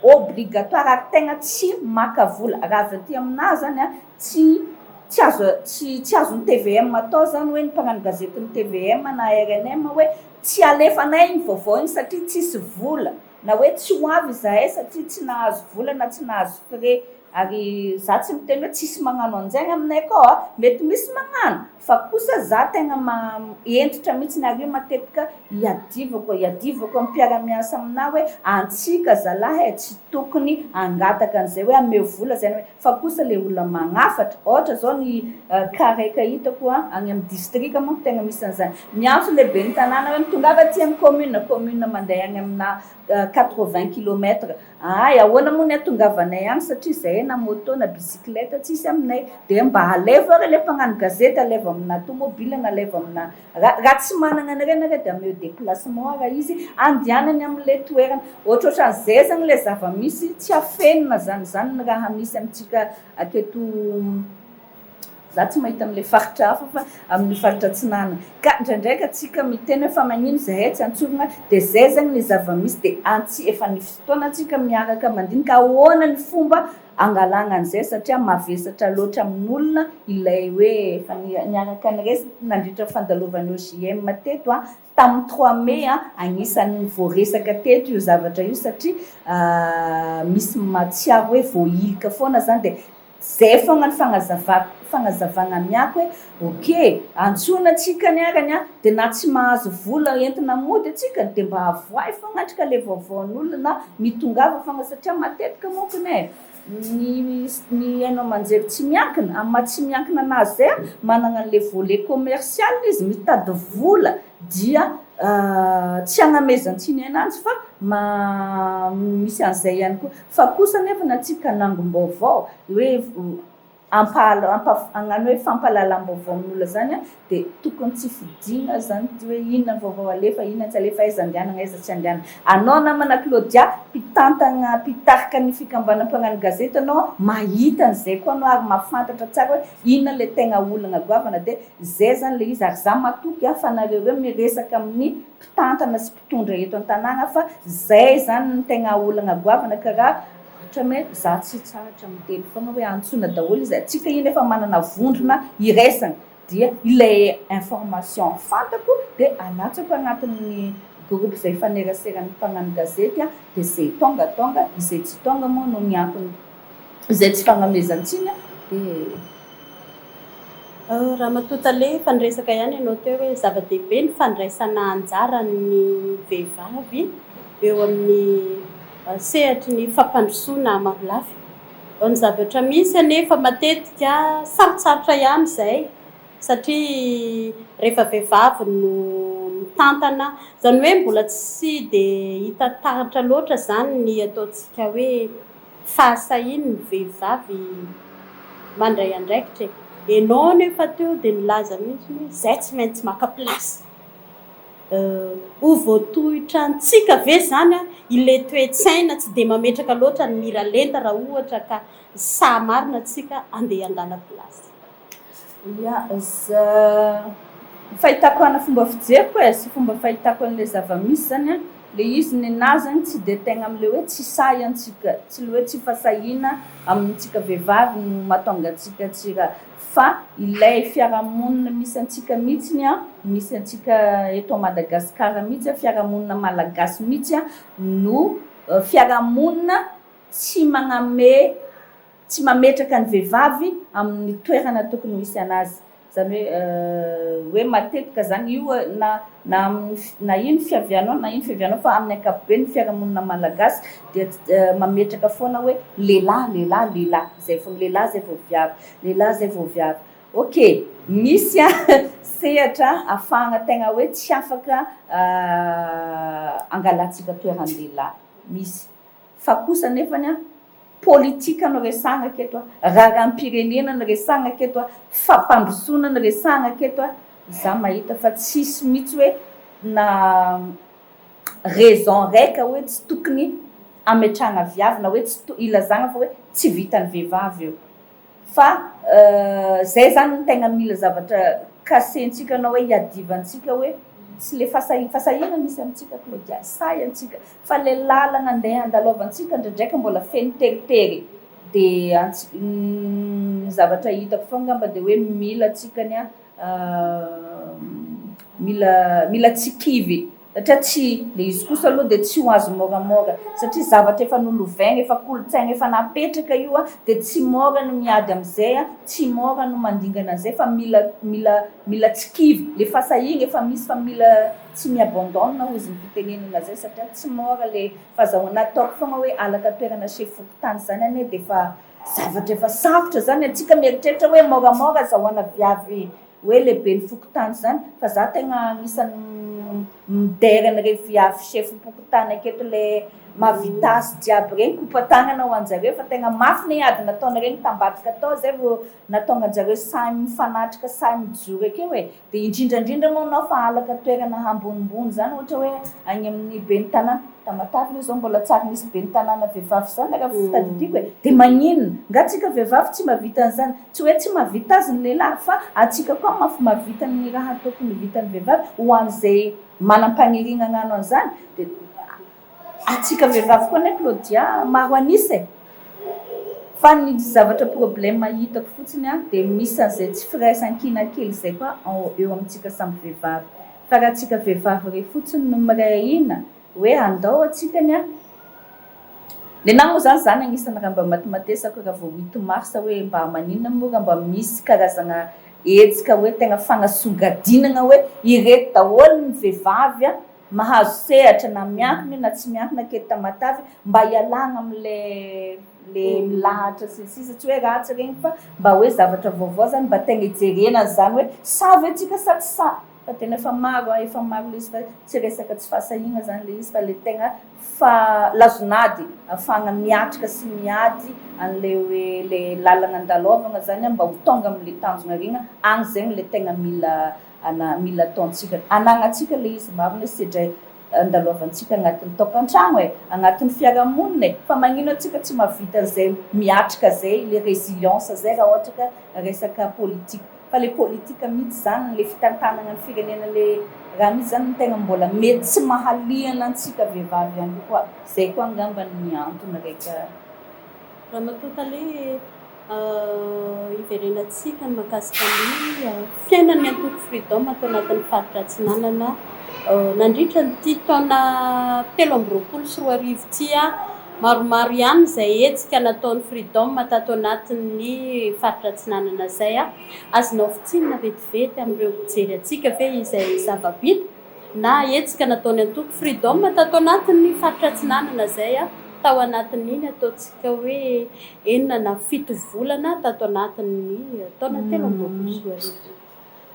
Speaker 2: obligatoire ary tegna tsy maka vola. Raha avy aty aminazy zany a, tsy azo, tsy azon'ny TVM atao zany hoe ny mpagnano gazetin'ny TVM na RNM hoe tsy alefanay ny vaovao iny satria tsisy vola, na hoe tsy ho avy izahay satria tsy nahazo vola na tsy nahazo frais. Ary za tsy miteny hoe tsisy magnano an'izay aminay akao a, mety misy magnano, fa kosa za tegna hentitra mihitsy ary io matetika iadivako amin'ny mpiara-miasa aminahy hoe antsika zalahy e, tsy tokony angataka an'izay hoe ameo vola zay hoe. Fa kosa le olona magnafatra, ohatra zao ny cas raika hitako a, any amin'ny distrika manko tegna misy an'izany, miantso le ben'ny tanàna hoe mitongava aty amin'ny commune mandeha any amina 80 kilomètres. Ay, ahoana moa ny atongavanay any, satria zahay na moto na bicyclette tsisy aminay, de mba alefa ary le mpagnano gazety, aleva amina tomobile na aleva amina raha tsy manana an'ireny nareo, de ameo déplacement raha izy andehanany amin'le toerana. Ohatrohatran'izay zany le zava-misy, tsy afenina zany ny raha misy amintsika aketo. Za tsy mahita amin'le faritra hafa, fa amin'ny faritra Atsinanana ka indraindraika atsika miteny hoe fa magnino zahay tsy antsorina? De zay zany ny zava-misy, de antsy efa ny fotoana atsika miaraka mandinika ahoana ny fomba angalagna an'izay, satria mavesatra loatra amin'olona ilay hoe efa niaraka niresaka nandritra ny fandalovan'ny OJM teto a, tamin'ny 3 mai a, anisan'ny voaresaka teto io zavatra io, satria misy matsiaro hoe voahilika foana zany. De zay foagna ny fagnazavagna miako hoe ok, antsoina atsika niarany a, de na tsy mahazo vola entina mody atsika, de mba avoay foagna le vaovaon'olona na mitongava foagna, satria matetika monkony e, ny haino aman-jery tsy miankina, amin'ny maha tsy miankina anazy zay a, manana an'le volet commercial izy, mitady vola, dia tsy agnamezan-tsiny ananjy fa misy an'izay ihany koa. Fa kosa nefa na tsika nangom-baovao hoe hagnano hoe fampahalalam-baovao amin'olona zany a, de tokony tsy fidina zany ty hoe inona ny vaovao alefa, inona tsy alefa, aiza andehanana, aiza tsy andehanana. Anao namana Claudia, mpitantana, mpitarika ny fikambanana mpagnano gazety anao, mahita an'izay koa anao ary mahafantatra tsara hoe inona le tegna olana goavana. De zay zany le izy, ary za matoky a fa nareo reo miresaka amin'ny mpitantana sy mpitondra eto an-tanàna fa zay zany ny tegna olana goavana. Karaha ohatra hoe za tsy tsahatra miteny foagna hoe antsoina daholo izy atsika iny, efa manana vondrona iraisana, dia ilay information fantako de alatsako anatin'ny groupe zay faneraseran'ny mpagnano gazety a, de zay tonga tonga, izay tsy tonga moa noho ny antony izay tsy fagnamezan-tsiny a, de
Speaker 1: Raha matotale efa niresaka ihany ianao teo hoe zava-dehibe ny fandraisana anjaran'ny vehivavy eo amin'ny sehatry ny fampandrosoana marolafy. Ny zavatra misy anefa matetika sarotsarotra ihany izay, satria rehefa vehivavy no mitantana, izany hoe mbola tsy dia hita taratra loatra izany ny ataontsika hoe fahasahian'ny vehivavy mandray andraikitra e. Ianao nefa teo dia nilaza mihitsy hoe izay tsy maintsy maka place. Ho voatohitra antsika ve izany a ilay toe-tsaina tsy dia mametraka loatra ny miralenta raha ohatra ka sahy marina antsika andeha hangala place?
Speaker 2: Ya, za. Fahitako ana fomba fijeriko e, sy fomba fahitako an'le zava-misy zany a, le izy nenazy zany tsy de tegna am'le hoe tsy sahy antsika, tsy le hoe tsy fahasahiana amintsika vehivavy no mahatonga antsika tsy raha, fa ilay fiarahamonina misy antsika mihitsiny a, misy antsika eto Madagasikara mihitsy a, fiarahamonina malagasy mihitsy a, no fiarahamonina tsy magname, tsy mametraka ny vehivavy amin'ny toerana tokony ho hisy anazy. Zany hoe hoe matetika zany io na amin'ny na ino fiavianao na ino fiavianao, fa amin'ny ankapobeny ny fiarahamonina malagasy dia mametraka foana hoe lehilahy, lehilahy, lehilahy zay vao lehilahy, zay vao viavy, lehilahy zay vao viavy. Ok, misy a sehatra ahafahana tegna hoe tsy afaka angalantsika toeran'ny lehilahy misy, fa kosa nefany a politika no resahana aketo a, raharaham-pirenena no resahana aketo a, fampandrosoana no resahana aketo a, za mahita fa tsisy mihitsy hoe na raison raika hoe tsy tokony ametrahana viavy, na hoe tsy ilazana fa hoe tsy vitan'ny vehivavy io. Fa zay zany no tegna mila zavatra kasentsika na hoe iadivantsika hoe tsy le fahasahiana misy amintsika Claudia, sahy antsika, fa le lalana andeha andalovantsika ndraindraiky mbola feno teritery. De ny zavatra hitako foana angamba de hoe mila antsika ny a, mila tsy kivy, satria tsy le izy kosa aloha de tsy ho azo moramora, satria zavatra efa nolovaina, efa kolontsaina efa napetraka io a, de tsy mora no miady amizay a, tsy mora no mandingana an'izay, fa mila tsy kivy, le fahasahiana efa misy fa mila tsy mi-abandonne hozy ny fitenenana zay, satria tsy mora le fahazahoana. Ataoko foana hoe alaka toerana chef fokontany zany anie de efa zavatra efa sarotra zany, antsika mieritreritra hoe moramora azahoana viavy hoe lehibe ny fokontany zany, fa za tegna anisan'ny midera an'ireo viavy chef fokontany aketo le mahavita azy jiaby regny, kopa-tanana ho anjareo, fa tegna mafy ny ady nataon'ireny tambadika tao zay vao nahatonga anjareo sahy mifanatrika, sahy mijoro akeo e. De indrindrandrindra moa anao fa alaka toerana ambonimbony zany, ohatra hoe any amin'ny ben'ny tanàna Tamatave io zao mbola tsary misy ben'ny tanàna vehivavy zany raha fitadidiako e, de maninona nga tsika vehivavy tsy mahavita an'izany? Tsy hoe tsy mahavita azy ny lehilahy, fa atsika koa mafy mahavita ny raha tokony vitan'ny vehivavy ho an'izay manam-paniriana hagnano an'izany. De atsika vehivavy koa anie Claudia maro an'isa e, fa ny zavatra problème hitako fotsiny a, de misy an'izay tsy firaisankina kely zay koa eo amintsika samy vehivavy, fa raha tsika vehivavy re fotsiny no miray hina hoe andao atsika ny a, nenahy moa zany, zany anisan'ny raha mba matimatesako raha vao 8 mars, hoe mba maninona moa raha mba misy karazana hetsika hoe tegna fanasongadinana hoe ireto daholo ny vehivavy a mahazo sehatra na miankina io na tsy miankina aketo Tamatave, mba hialana am'le le milahatra sy ny sisa. Tsy hoe ratsy regny, fa mba hoe zavatra vaovao zany, mba tegna hijerena zany hoe sa ve tsika sa tsy sa, fa tena efa maro a, efa maro le izy, fa tsy resaka tsy fahasahiana zany le izy, fa le tegna fa lazonady ahafahana miatrika sy miady an'le hoe le lalana andalovana zany a, mba ho tonga am'le tanjona regny agny zegny le tegna mila ana mila ataontsika, anagnantsika le izy. Marina hoe sedra andalovantsika agnatin'ny tokantrano e, agnatin'ny fiarahamonina e, fa magnino antsika tsy mahavita an'izay miatrika zay le résilience zay raha ohatra ka resaka politique, fa le politique mihitsy zany, le fitantanana ny firenena, le raha mihitsy zany no tegna mbola mety tsy mahaliana antsika vehivavy ihany koa, zay koa angamba ny antony raika.
Speaker 1: Ramatoa Tale, iverenantsika ny mahakasika ny fiainan'ny antoko Freedom atao anatin'ny faritra Atsinanana nandritra nyity taona 2023 ity. Maromaro ihany izay hetsika nataon'ny Freedom tato anatin'ny faritra Atsinanana izay a. Azonao fintinina vetivety amin'ireo mpijery antsika ve izay zava-bita na hetsika nataon'ny antoko Freedom tato anatin'ny faritra Atsinanana izay a, tao anatin'iny ataontsika hoe 6 na 7 volana tato anatin'ny taona 2023?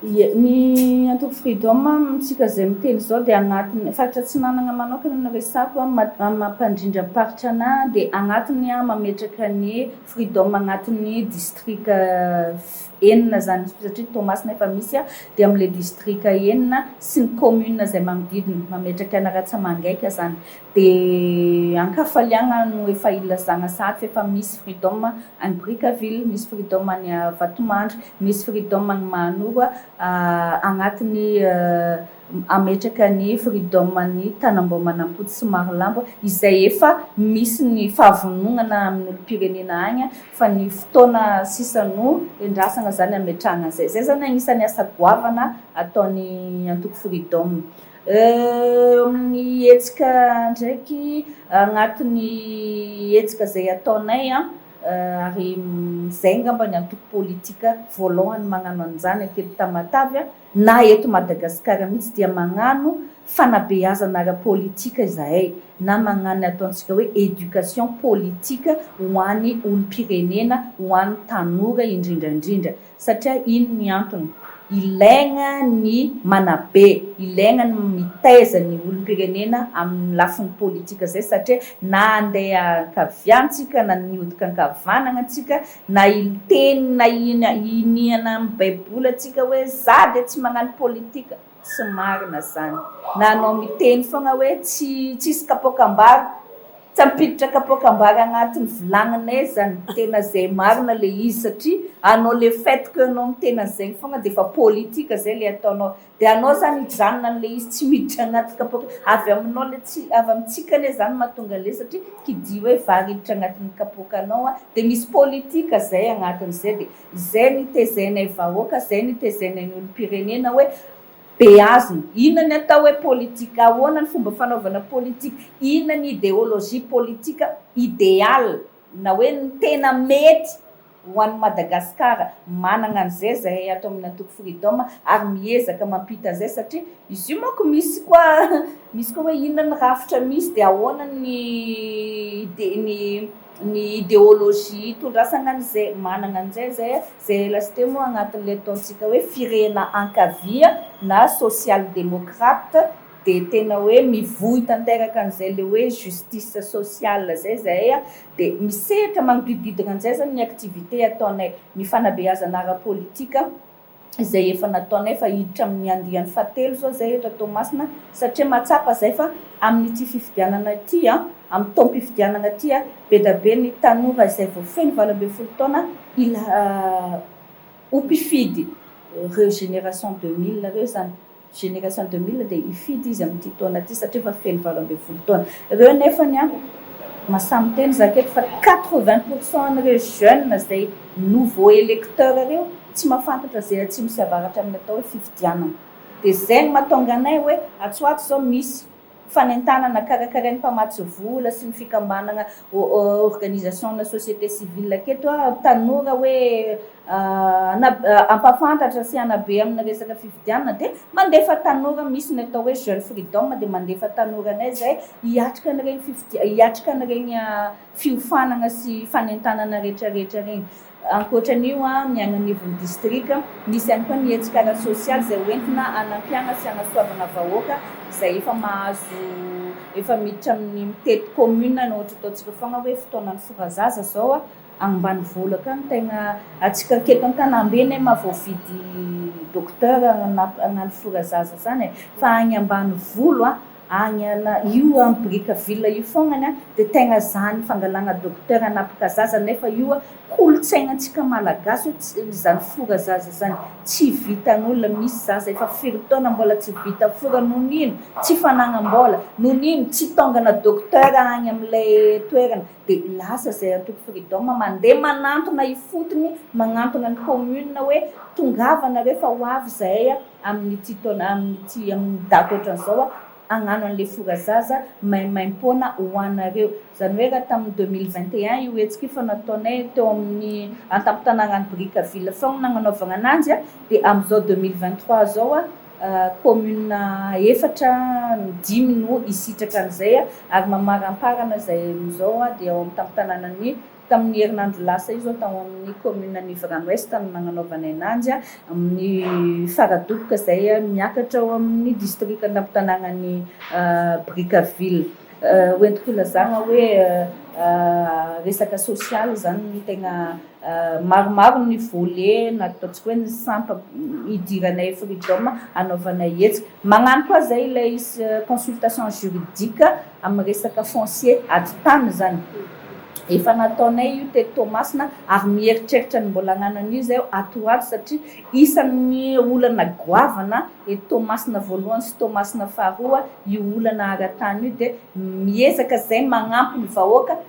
Speaker 2: Ie, ny antoko Freedom amintsika izay miteny izao dia agnatin'ny faritra Atsinanana manokana no resako, amin'ny mampandrindram-paritra anahy dia agnatiny aho mametraka ny Freedom agnatin'ny distrika 6 zany, satria Toamasina efa misy a, dia amin'ilay distrika 6 sy ny commune izay manodidina mametraka an'Aratsamangaika zany. Dia ankafaliagna no efa ilazagna sahady fa efa misy Freedom any Brickaville, misy Freedom any Vatomandry, misy Freedom any Mahanoro. agnatin'ny hametraka ny Freedom ny Tanambao Manampotsy sy Marolambo izay efa misy ny fahavononana amin'ny olom-pirenena agny fa ny fotoana sisa no endrasana zany hametrahana an'izay. Zay zany agnisan'ny asa goavana ataon'ny antoko Freedom. Eo amin'ny hetsika ndraiky, agnatin'ny hetsika izay ataonay ary izay angamba ny antoko politika voalohany magnano an'izany aketo Tamatave na eto Madagasikara mihitsy dia magnano fanabeazana ara-politika izahay na magnano ny ataontsika hoe éducation politique ho an'ny olom-pirenena, ho an'ny tanora indrindra indrindra. Satria ino ny antony? Ilaigna ny manabe, ilaigna ny mitaiza ny olom-pirenena amin'ny lafiny politika zay satria na andeha ankavia antsika na nihodika ankavanagna antsika na hiteny na hiniana amin'ny baiboly antsika hoe za dia tsy magnano politika, tsy marina zany. Na anao miteny foagna hoe tsy tsisy kapoakam-bary, Tsy hampiditra kapoakam-bary agnatin'ny vilagninay zany, tena zay marina le izy satria anao le fait que anao miteny an'izegny fogna de efa politique zay le ataonao, de anao zany hijanona an'le izy tsy miditra agnaty kapoaka, avy aminao le tsy avy amintsika anie zany mahatonga an'le satria qui dit hoe vary hiditra agnatin'ny kapoakanao de misy politique zay agnatin'izay de zay no itezainay vahoaka, zay no itezainay ny olom-pirenena hoe Beazina. Inona ny atao hoe politika? Ahoana ny fomba fanaovana politika? Inona ny idéologie politique idéale na hoe ny tena mety ho an'i Madagasikara? Manana an'izay izahay ato amin'ny antoko Freedom ary miezaka mampita an'izay satria izy io manko misy koa misy koa hoe inona ny rafitra misy dia ahoana ny ny ny idéologie itondrasana an'izay. Manana an'izay izahay. Izay lasteo moa agnatin'ilay ataontsika hoe firehana ankavia na social démocrate dia tena hoe mivoy tanteraka an'izay ilay hoe justice sociale izay izahay dia misehatra magnodidididina an'izay izany ny activité ataonay, ny fanabeazana ara-politika izay efa nataonay fa hiditra amin'ny andiany fahatelo izao izay eto Toamasina satria mahatsapa izay fa amin'ity fifidianana ity amin'ny taom-pifidianana ity be dia be ny tanora izay vao feno 18 taona ila ho mpifidy, ireo génération 2000 ireo izany, génération 2000 dia hifidy izy amin'ity taona ity satria efa feno 18 taona. Ireo nefany an, mahasahy miteny za aketo fa 80% an'ireo jeunes izay nouveau électeur ireo tsy mahafantatra izay atsimo sy avaratra amin'ny atao hoe fifidianana. Dia izay no mahatonga anay hoe atsy ho atsy izao misy fanentanana karakarain'ny mpamatsy vola sy ny fikambanana organisation na société civile aketo tanora hoe hampahafantatra sy hanabe amin'ny resaka fifidianana dia mandefa tanora, misy ny atao hoe jeune freedom dia mandefa tanora anay izay hiatrika an'ireny fifidia- hiatrika an'ireny fiofanana sy fanentanana rehetrarehetra ireny. Ankoatra an'io, ny any anivon'ny distrika, misy ihany koa ny hetsika ara-tsosialy izay hoentina hanampiana sy hanasoavana vahoaka izay efa mahazo, efa miditra amin'ny mitety commune, ohatra ataontsika foana hoe fotoanan'ny forazaza izao, any ambanivolo akany tegna antsika aketo an-tanambe anie mahavoavidy docteur hagnano forazaza zany e, fa agny ambanivolo agny ana io am Brickaville io fognany de tegna zany fangalagna docteur hanapaka zaza nefa io kolontsainantsika malagasy hoe tsy zany fora zaza zany tsy vitan'olona, misy zaza efa firy taona mbola tsy vita fora noho ny ino? Tsy fanagnam-bola, noho ny ino? Tsy tongana docteur agny am'lay toerana de lasa zay antoko Freedom mandeha manantona ifotony, magnantona ny commune hoe tongava nareo fa ho avy zahay amin'ity taona amin'ity amin'ny daty ohatran'izao hagnano an'le fora zaza maimaimpoana ho anareo. Izany hoe raha tamin'ny 2021 io hetsika io fa nataonay teo amin'ny an-tampon-tanànan'i Brickaville foagna nagnanaovagna ananjy dia amin'izao 2023 zao commune efatra dimy no hisitraka an'izay ary mamaramparana izay amin'izao dia ao amin'ny tampon-tanànan'i Tamin'ny herinandro lasa io izao tao amin'ny commune Anivorano Est no nagnanaovanay ananjy, amin'ny Faradoboka izay miakatra ao amin'ny district an-tampon-tanànan'i Brickaville. Hoentiko hilazana hoe resaka sosialy izany no tegna maromaro ny volet na ataontsika hoe ny sampana idiranay Freedom hanaovanay hetsika. Magnano koa izay ilay consultation juridique amin'ny resaka foncier, ady tany izany. Efa nataonay io teto Toamasina ary mieritreritra ny mbola hagnano an'io izay ato ho ato satria isan'ny olana goavana eto Toamasina voalohany sy Toamasina faharoa io olana ara-tany io dia miezaka izay magnampy ny vahoaka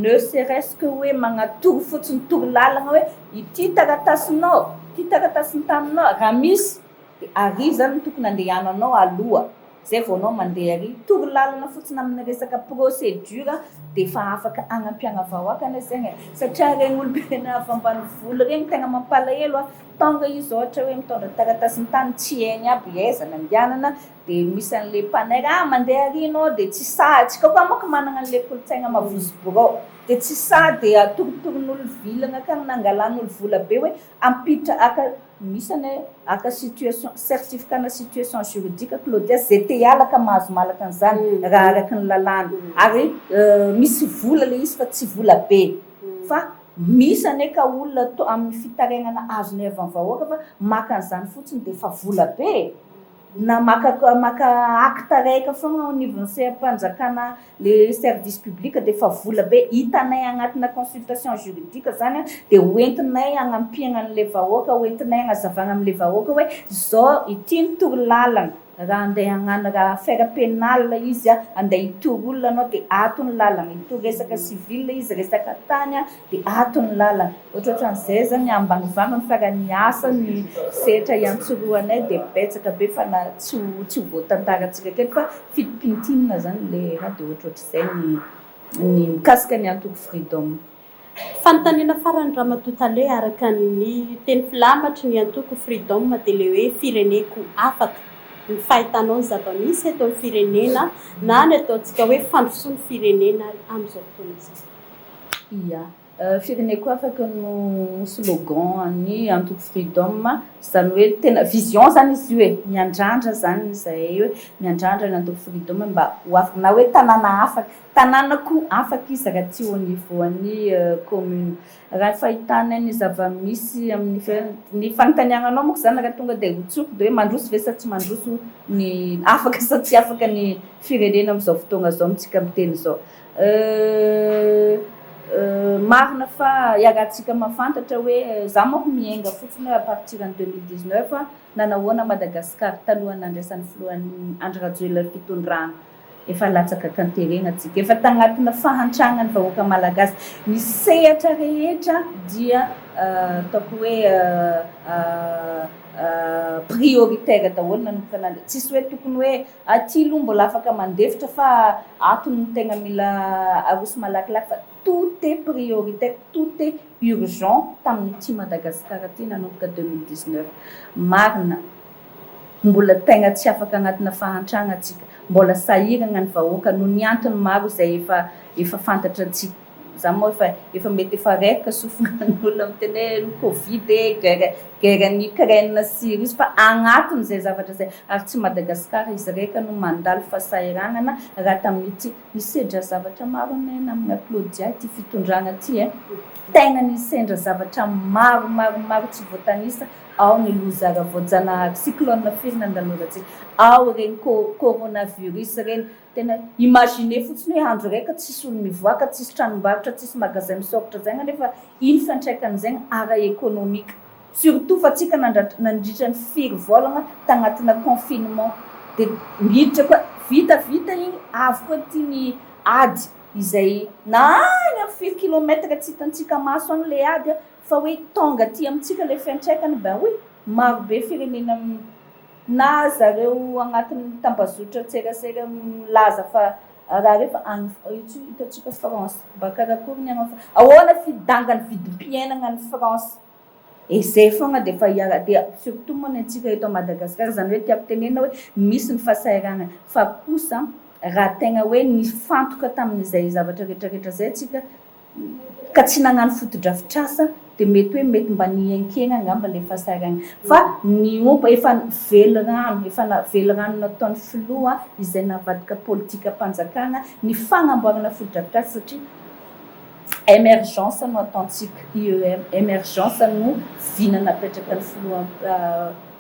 Speaker 2: ne serait-ce que hoe magnatoro fotsiny torolalana hoe ity taratasinao, ity taratasin-taninao raha misy dia ary zany no tokony andehananao aloha. Zay vao anao mandeha ary toro lalana fotsiny aminy resaka procédure dia efa afaka hanampiana vahoaka anie zegny e, satria regny olom-pirenena avy ambanivolo regny tegna mampalahelo a, tonga izy ohatra hoe mitondra taratasin-tany tsy hainy aby aiza nandehanana dia misy an'le mpanera ah mandeha ary anao dia tsy sahy, antsika koa manko manana an'le kolontsaigna mavozo birao dia tsy sahy dia atoritorin'olo vilagna akagny nangalan'olo vola be hoe ampiditra aka Misy anie aka situation certificat na situation juridique Claudia zay te hiala ka mahazo malaka an'izany raha araka ny lalàna ary misy vola le izy fa tsy vola be fa misy anie ka olona to amin'ny fitarainana azonay avy amin'ny vahoaka fa maka an'izany fotsiny dia efa vola be e! Na maka maka acte raika foagna ao anivon'ny seha-panjakana le service public dia efa vola be hitanay agnatina consultation juridique zany dia hoentinay hagnampiagna an'le vahoaka, hoentinay hagnazavagna am'le vahoaka hoe zao ity ny torolalana raha andeha hagnano raha affaire pénale izy andeha hitory olona anao dia ato ny lalana, hitory resaka civil izy resaka tany dia ato ny lalana. Ohatrohatran'izay zany ambanivaniny fa raha ny asa ny sehatra iantsorohanay dia betsaka be fa na tsy ho tsy ho voatantarantsika aketo fa fitipintinina zany le raha dia ohatrohatr'izay ny ny mikasika ny antoko Freedom.
Speaker 1: Fanontaniana farany Ramatoa Tale, araka ny teny filamatry ny antoko Freedom dia ilay hoe fireneko afaka, ny fahitanao ny zava-misy eto amin'ny firenena na ny ataontsika hoe fandrosoan'ny firenena amin'izao fotoana izao.
Speaker 2: Ia. Fireneko afaka no slogan an'ny antoko Freedom, izany hoe tena vision zany izy io e, miandrandra zany izahay hoe miandrandra ny antoko Freedom mba ho afaka, na hoe tanàna afaka, tanànako afaka izy raha tsy au niveau an'ny commune. Raha ny fahitanay ny zava-misy amin'ny fiainana, ny fanontaniananao manko zany raha tonga dia ho tsoriko dia hoe mandroso ve sa tsy mandroso ny, afaka sa tsy afaka ny firenena amin'izao fotoagna izao amintsika miteny izao. Marina fa iarahantsika mahafantatra hoe, za manko miainga fotsiny hoe à partir ny 2019 nanahoana Madagascar talohan'ny nandraisan'ny filoha Andry Rajoelina ny fitondrana, efa latsaka tanterena tsika, efa tagnatina fahantragna ny vahoaka malagasy, ny sehatra rehetra dia ataoko hoe prioritaire daholo nanomboka nandray, tsisy hoe tokony hoe Aty aloha mbola afaka mandefitra fa ato no tegna mila aroso malakilaky fa tout est prioritaire, tout est urgent tamin'ity Madagascar ity nanomboka 2019. Marina, mbola tegna tsy afaka agnatina fahantragna antsika, mbola sahiragna ny vahoaka noho ny antony maro izay efa efa fantatra antsika. Za moa efa efa mety efa reraka sofina ny olona miteny hoe ny covid e, guerre guerre ny Ukraine sy Russie fa agnatiny zay zavatra zay ary tsy Madagascar izy reka no mandalo fahasahiranana raha tamin'ity nisedra zavatra maro anie namana Claudia ity fitondrana ity e, tegna nisendra zavatra maro maro maro tsy voatanisa ao ny loza ara-voajanahary cyclone firy nandalovantsika ao regny coronavirus regny Tena imaginer fotsiny hoe andro raika tsisy olo mivoaka, tsisy tranombarotra, tsisy magasin misokatra zegny anefa ino fiantraikan'izegny ara economique surtout fa tsika nandritra ny firy vôlagna tagnatina confinement de miditra koa vitavita igny avy koa ty ny ady izay na agny am firy kilomètre tsy hitantsika maso agny le ady fa hoe tônga aty amintsika le fiantraikany ben oui maro be firenena Na zareo agnatin'ny tambazotran-tserasera milaza fa raha reo fa any io tsy hitantsika France mba karakory ny any ahoana fidangan'ny vidim-piainana any France e zay foagna de efa hiara dia surtout moa ny antsika eto Madagascar zany hoe tiako tenenina hoe misy ny fahasahiranana fa kosa raha tegna hoe nifantoka tamin'izay zavatra retraretra zay tsika ka tsy nagnano fotodrafitrasa dia mety hoe mety mba nihenkena angamba ilay fahasahiranana fa ny ompa efa velirano efa velirano nataon'ny filoha izay navadika politikam-panjakana ny fagnamboarana fotodrafitrasa satria emergence no ataontsika IEM emergence no vina napetraka ny filoha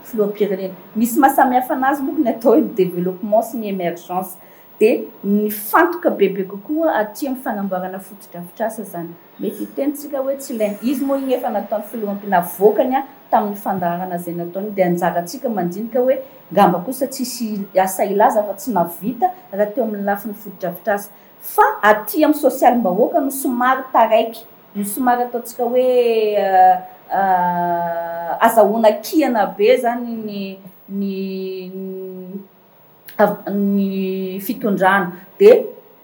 Speaker 2: filoham-pirenena misy mahasamihafa anazy moa ny atao hoe développement sy ny emergence. Dia mifantoka bebe kokoa aty amin'ny fanamboarana fotodrafitrasa izany. Mety hiteny tsika hoe tsy ilaina. Izy moa iny efa nataon'ny filoham-pirenena navoakany tamin'ny fandaharana izay nataony dia anjarantsika mandinika hoe ngamba kosa tsisy asa hilaza fa tsy nahavita raha teo amin'ny lafiny fotodrafitrasa. Fa aty amin'ny sosialim-bahoaka no somary taraiky, no somary ataontsika hoe azahoana kiana be izany ny ny ny fitondrana dia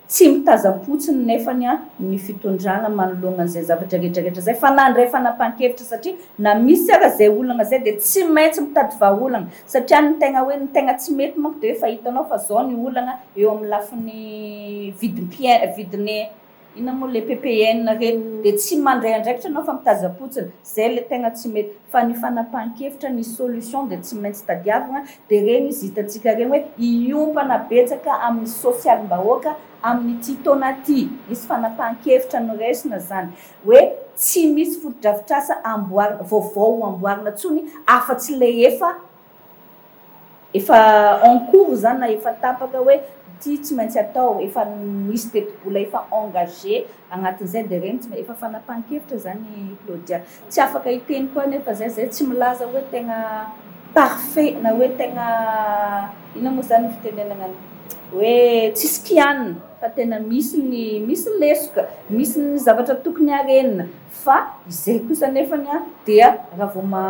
Speaker 2: tsy mitazam-potsiny nefany ny fitondrana manoloana an'izay zavatra rehetra rehetra izay fa nandray fanapahan-kevitra satria na misy ara izay olana izay dia tsy maintsy mitady vahaolana satria ny tegna hoe ny tegna tsy mety manko dia hoe efa hitanao fa zao ny olana eo amin'ny lafiny vidim-piainana vidin'ny Inona moa le ppn reny de tsy mandray andraikitra anao fa mitazam-potsiny, zay le tegna tsy mety, fa ny fanapahan-kevitra, ny solution de tsy maintsy tadiavina, de regny izy hitantsika regny hoe hiompana betsaka amin'ny sosialim-bahoaka amin'ity taona ty, nisy fanapahan-kevitra noraisina zany hoe tsy misy fotodrafitrasa amboarina, vaovao ho amboarina tsony afa-tsy le efa Efa en cours zany na efa tapaka hoe ity tsy maintsy atao, efa misy tetibola efa engagé agnatin'izay dia regny tsy maintsy, efa fanapahan-kevitra zany Claudia. Tsy afaka hiteny koa anefa zay, zay tsy milaza hoe tegna parfait na hoe tegna inona moa zany ny fitenenana hoe tsisy kianina fa tena misy ny misy lesoka, misy ny zavatra tokony harenina. Fa izay kosa anefany dia raha vao ma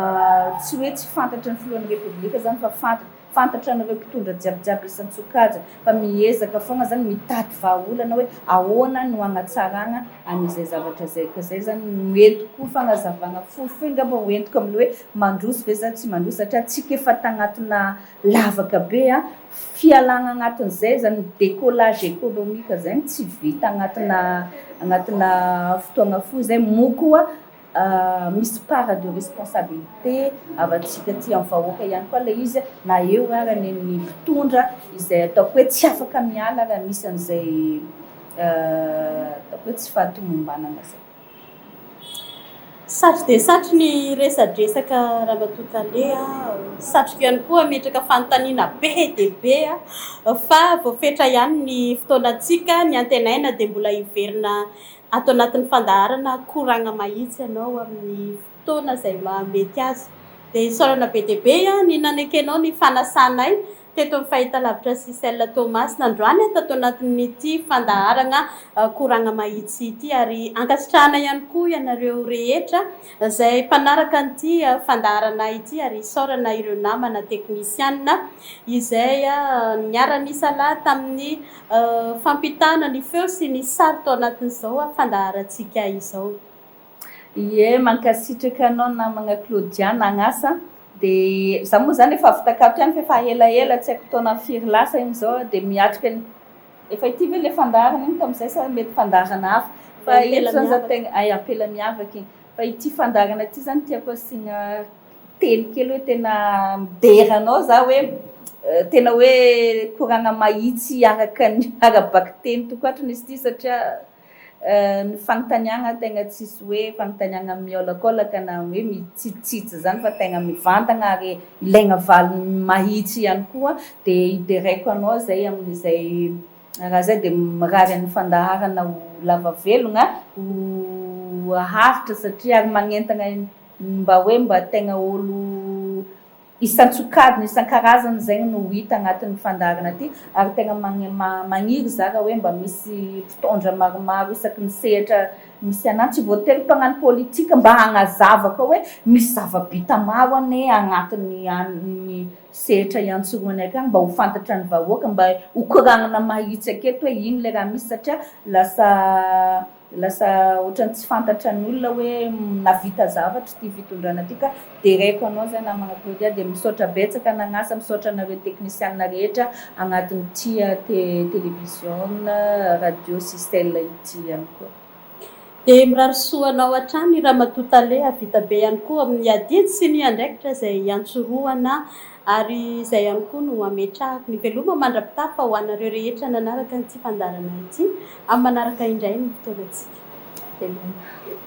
Speaker 2: tsy hoe tsy fantatry ny filohan'ny Repoblika izany fa fantatra, fantatra an'ireo mpitondra jiaby jiaby isan-tsokajiny fa miezaka foana izany mitady vahaolana hoe ahoana no hanatsarana an'izay zavatra izay. Ka izay izany no entiko fanazavana fohifohy angamba ho entiko amin'ilay hoe mandroso ve sa tsy mandroso satria tsika efa tagnatina lavaka be an, Fialana agnatin'izay zany décollage économique zay tsy vita agnatina agnatina fotoagna fohy zay, moa koa misy part de responsabilité avy antsika aty amin'ny vahoaka ihany koa ilay izy na eo ara ny ny mpitondra izay ataoko hoe tsy afaka miala raha misy an'izay ataoko hoe tsy fahatomombanana zay.
Speaker 1: Satry dia satry ny resadresaka Ramatoa Tale a! Satriko ihany koa hametraka fanontaniana be dia be fa voafetra ihany ny fotoanantsika, ny antenaina dia mbola hiverina ato anatin'ny fandaharana Koragna Mahitsy ianao amin'ny fotoana izay mahamety azy. Dia isaorana be dia be ny nanekenao ny fanasanay Teto amin'ny fahitalavitra Sicel Toamasina androany tato anatin'ity fandaharana Koragna Mahitsy ity ary ankasitrahana ihany koa ianareo rehetra izay mpanaraka an'ity fandaharana ity ary isaorana ireo namana teknisianina izay niara-nisalahy tamin'ny fampitana ny feo sy ny sary tao anatin'izao fandaharantsika izao.
Speaker 2: Ie, mankasitraka anao namagna Claudia nagnasa de za moa zany efa avy takato ihany fa efa elaela tsy haiko taona firy lasa iny zao de miatrika ny efa ity ve le fandaharana iny tamizay sa mety fandaharana hafa fa eto zany za tegna ay ampela miavaka iny fa ity fandaharana ity zany tiako asiagna teny kely hoe tena midera anao za hoe tena hoe koragna mahitsy araka ny ara-bakiteny tokoatriny izy ity satria Ny fanontaniagna tegna tsisy hoe fanontaniagna miôlakôlaka na hoe mitsitsitsy zany fa tegna mivantagna ary ilaigna valiny mahitsy ihany koa de ideraiko anao zay amin'izay raha zay de mirary an'ny fandaharana ho lava velogna, ho haharitra satria ary magnentagna mba hoe mba tegna ôlo Isan-tsokajiny, isan-karazany izay no hita agnatin'ny fandaharana ity ary tegna magniry za raha hoe mba misy mpitondra maromaro isaky ny sehatra misy anah, tsy voatery mpagnano politika mba hagnazava koa hoe misy zava-bita maro anie agnatin'ny ny sehatra iantsorohanay akagny mba ho fantatra ny vahoaka, mba ho koragnina mahitsy aketo hoe ino le raha misy satria lasa Lasa ohatran'ny tsy fantatra ny olona hoe nahavita zavatra ity fitondrana ity ka deraiko anao zay namana Claudia dia misaotra betsaka nagnasa, misaotra anareo teknisianina rehetra agnatin'ity télévision radio Systel ity ihany koa.
Speaker 1: Dia mirary soa anao hatrany Ramatoa Tale hahavita be ihany koa amin'ny adidy sy ny andraikitra izay iantsorohana ary izay ihany koa no ametrahako ny veloma mandra-pitafa ho anareo rehetra nanaraka an'ity fandaharana ity. Amin'ny manaraka indray ny fotoanantsika. Veloma.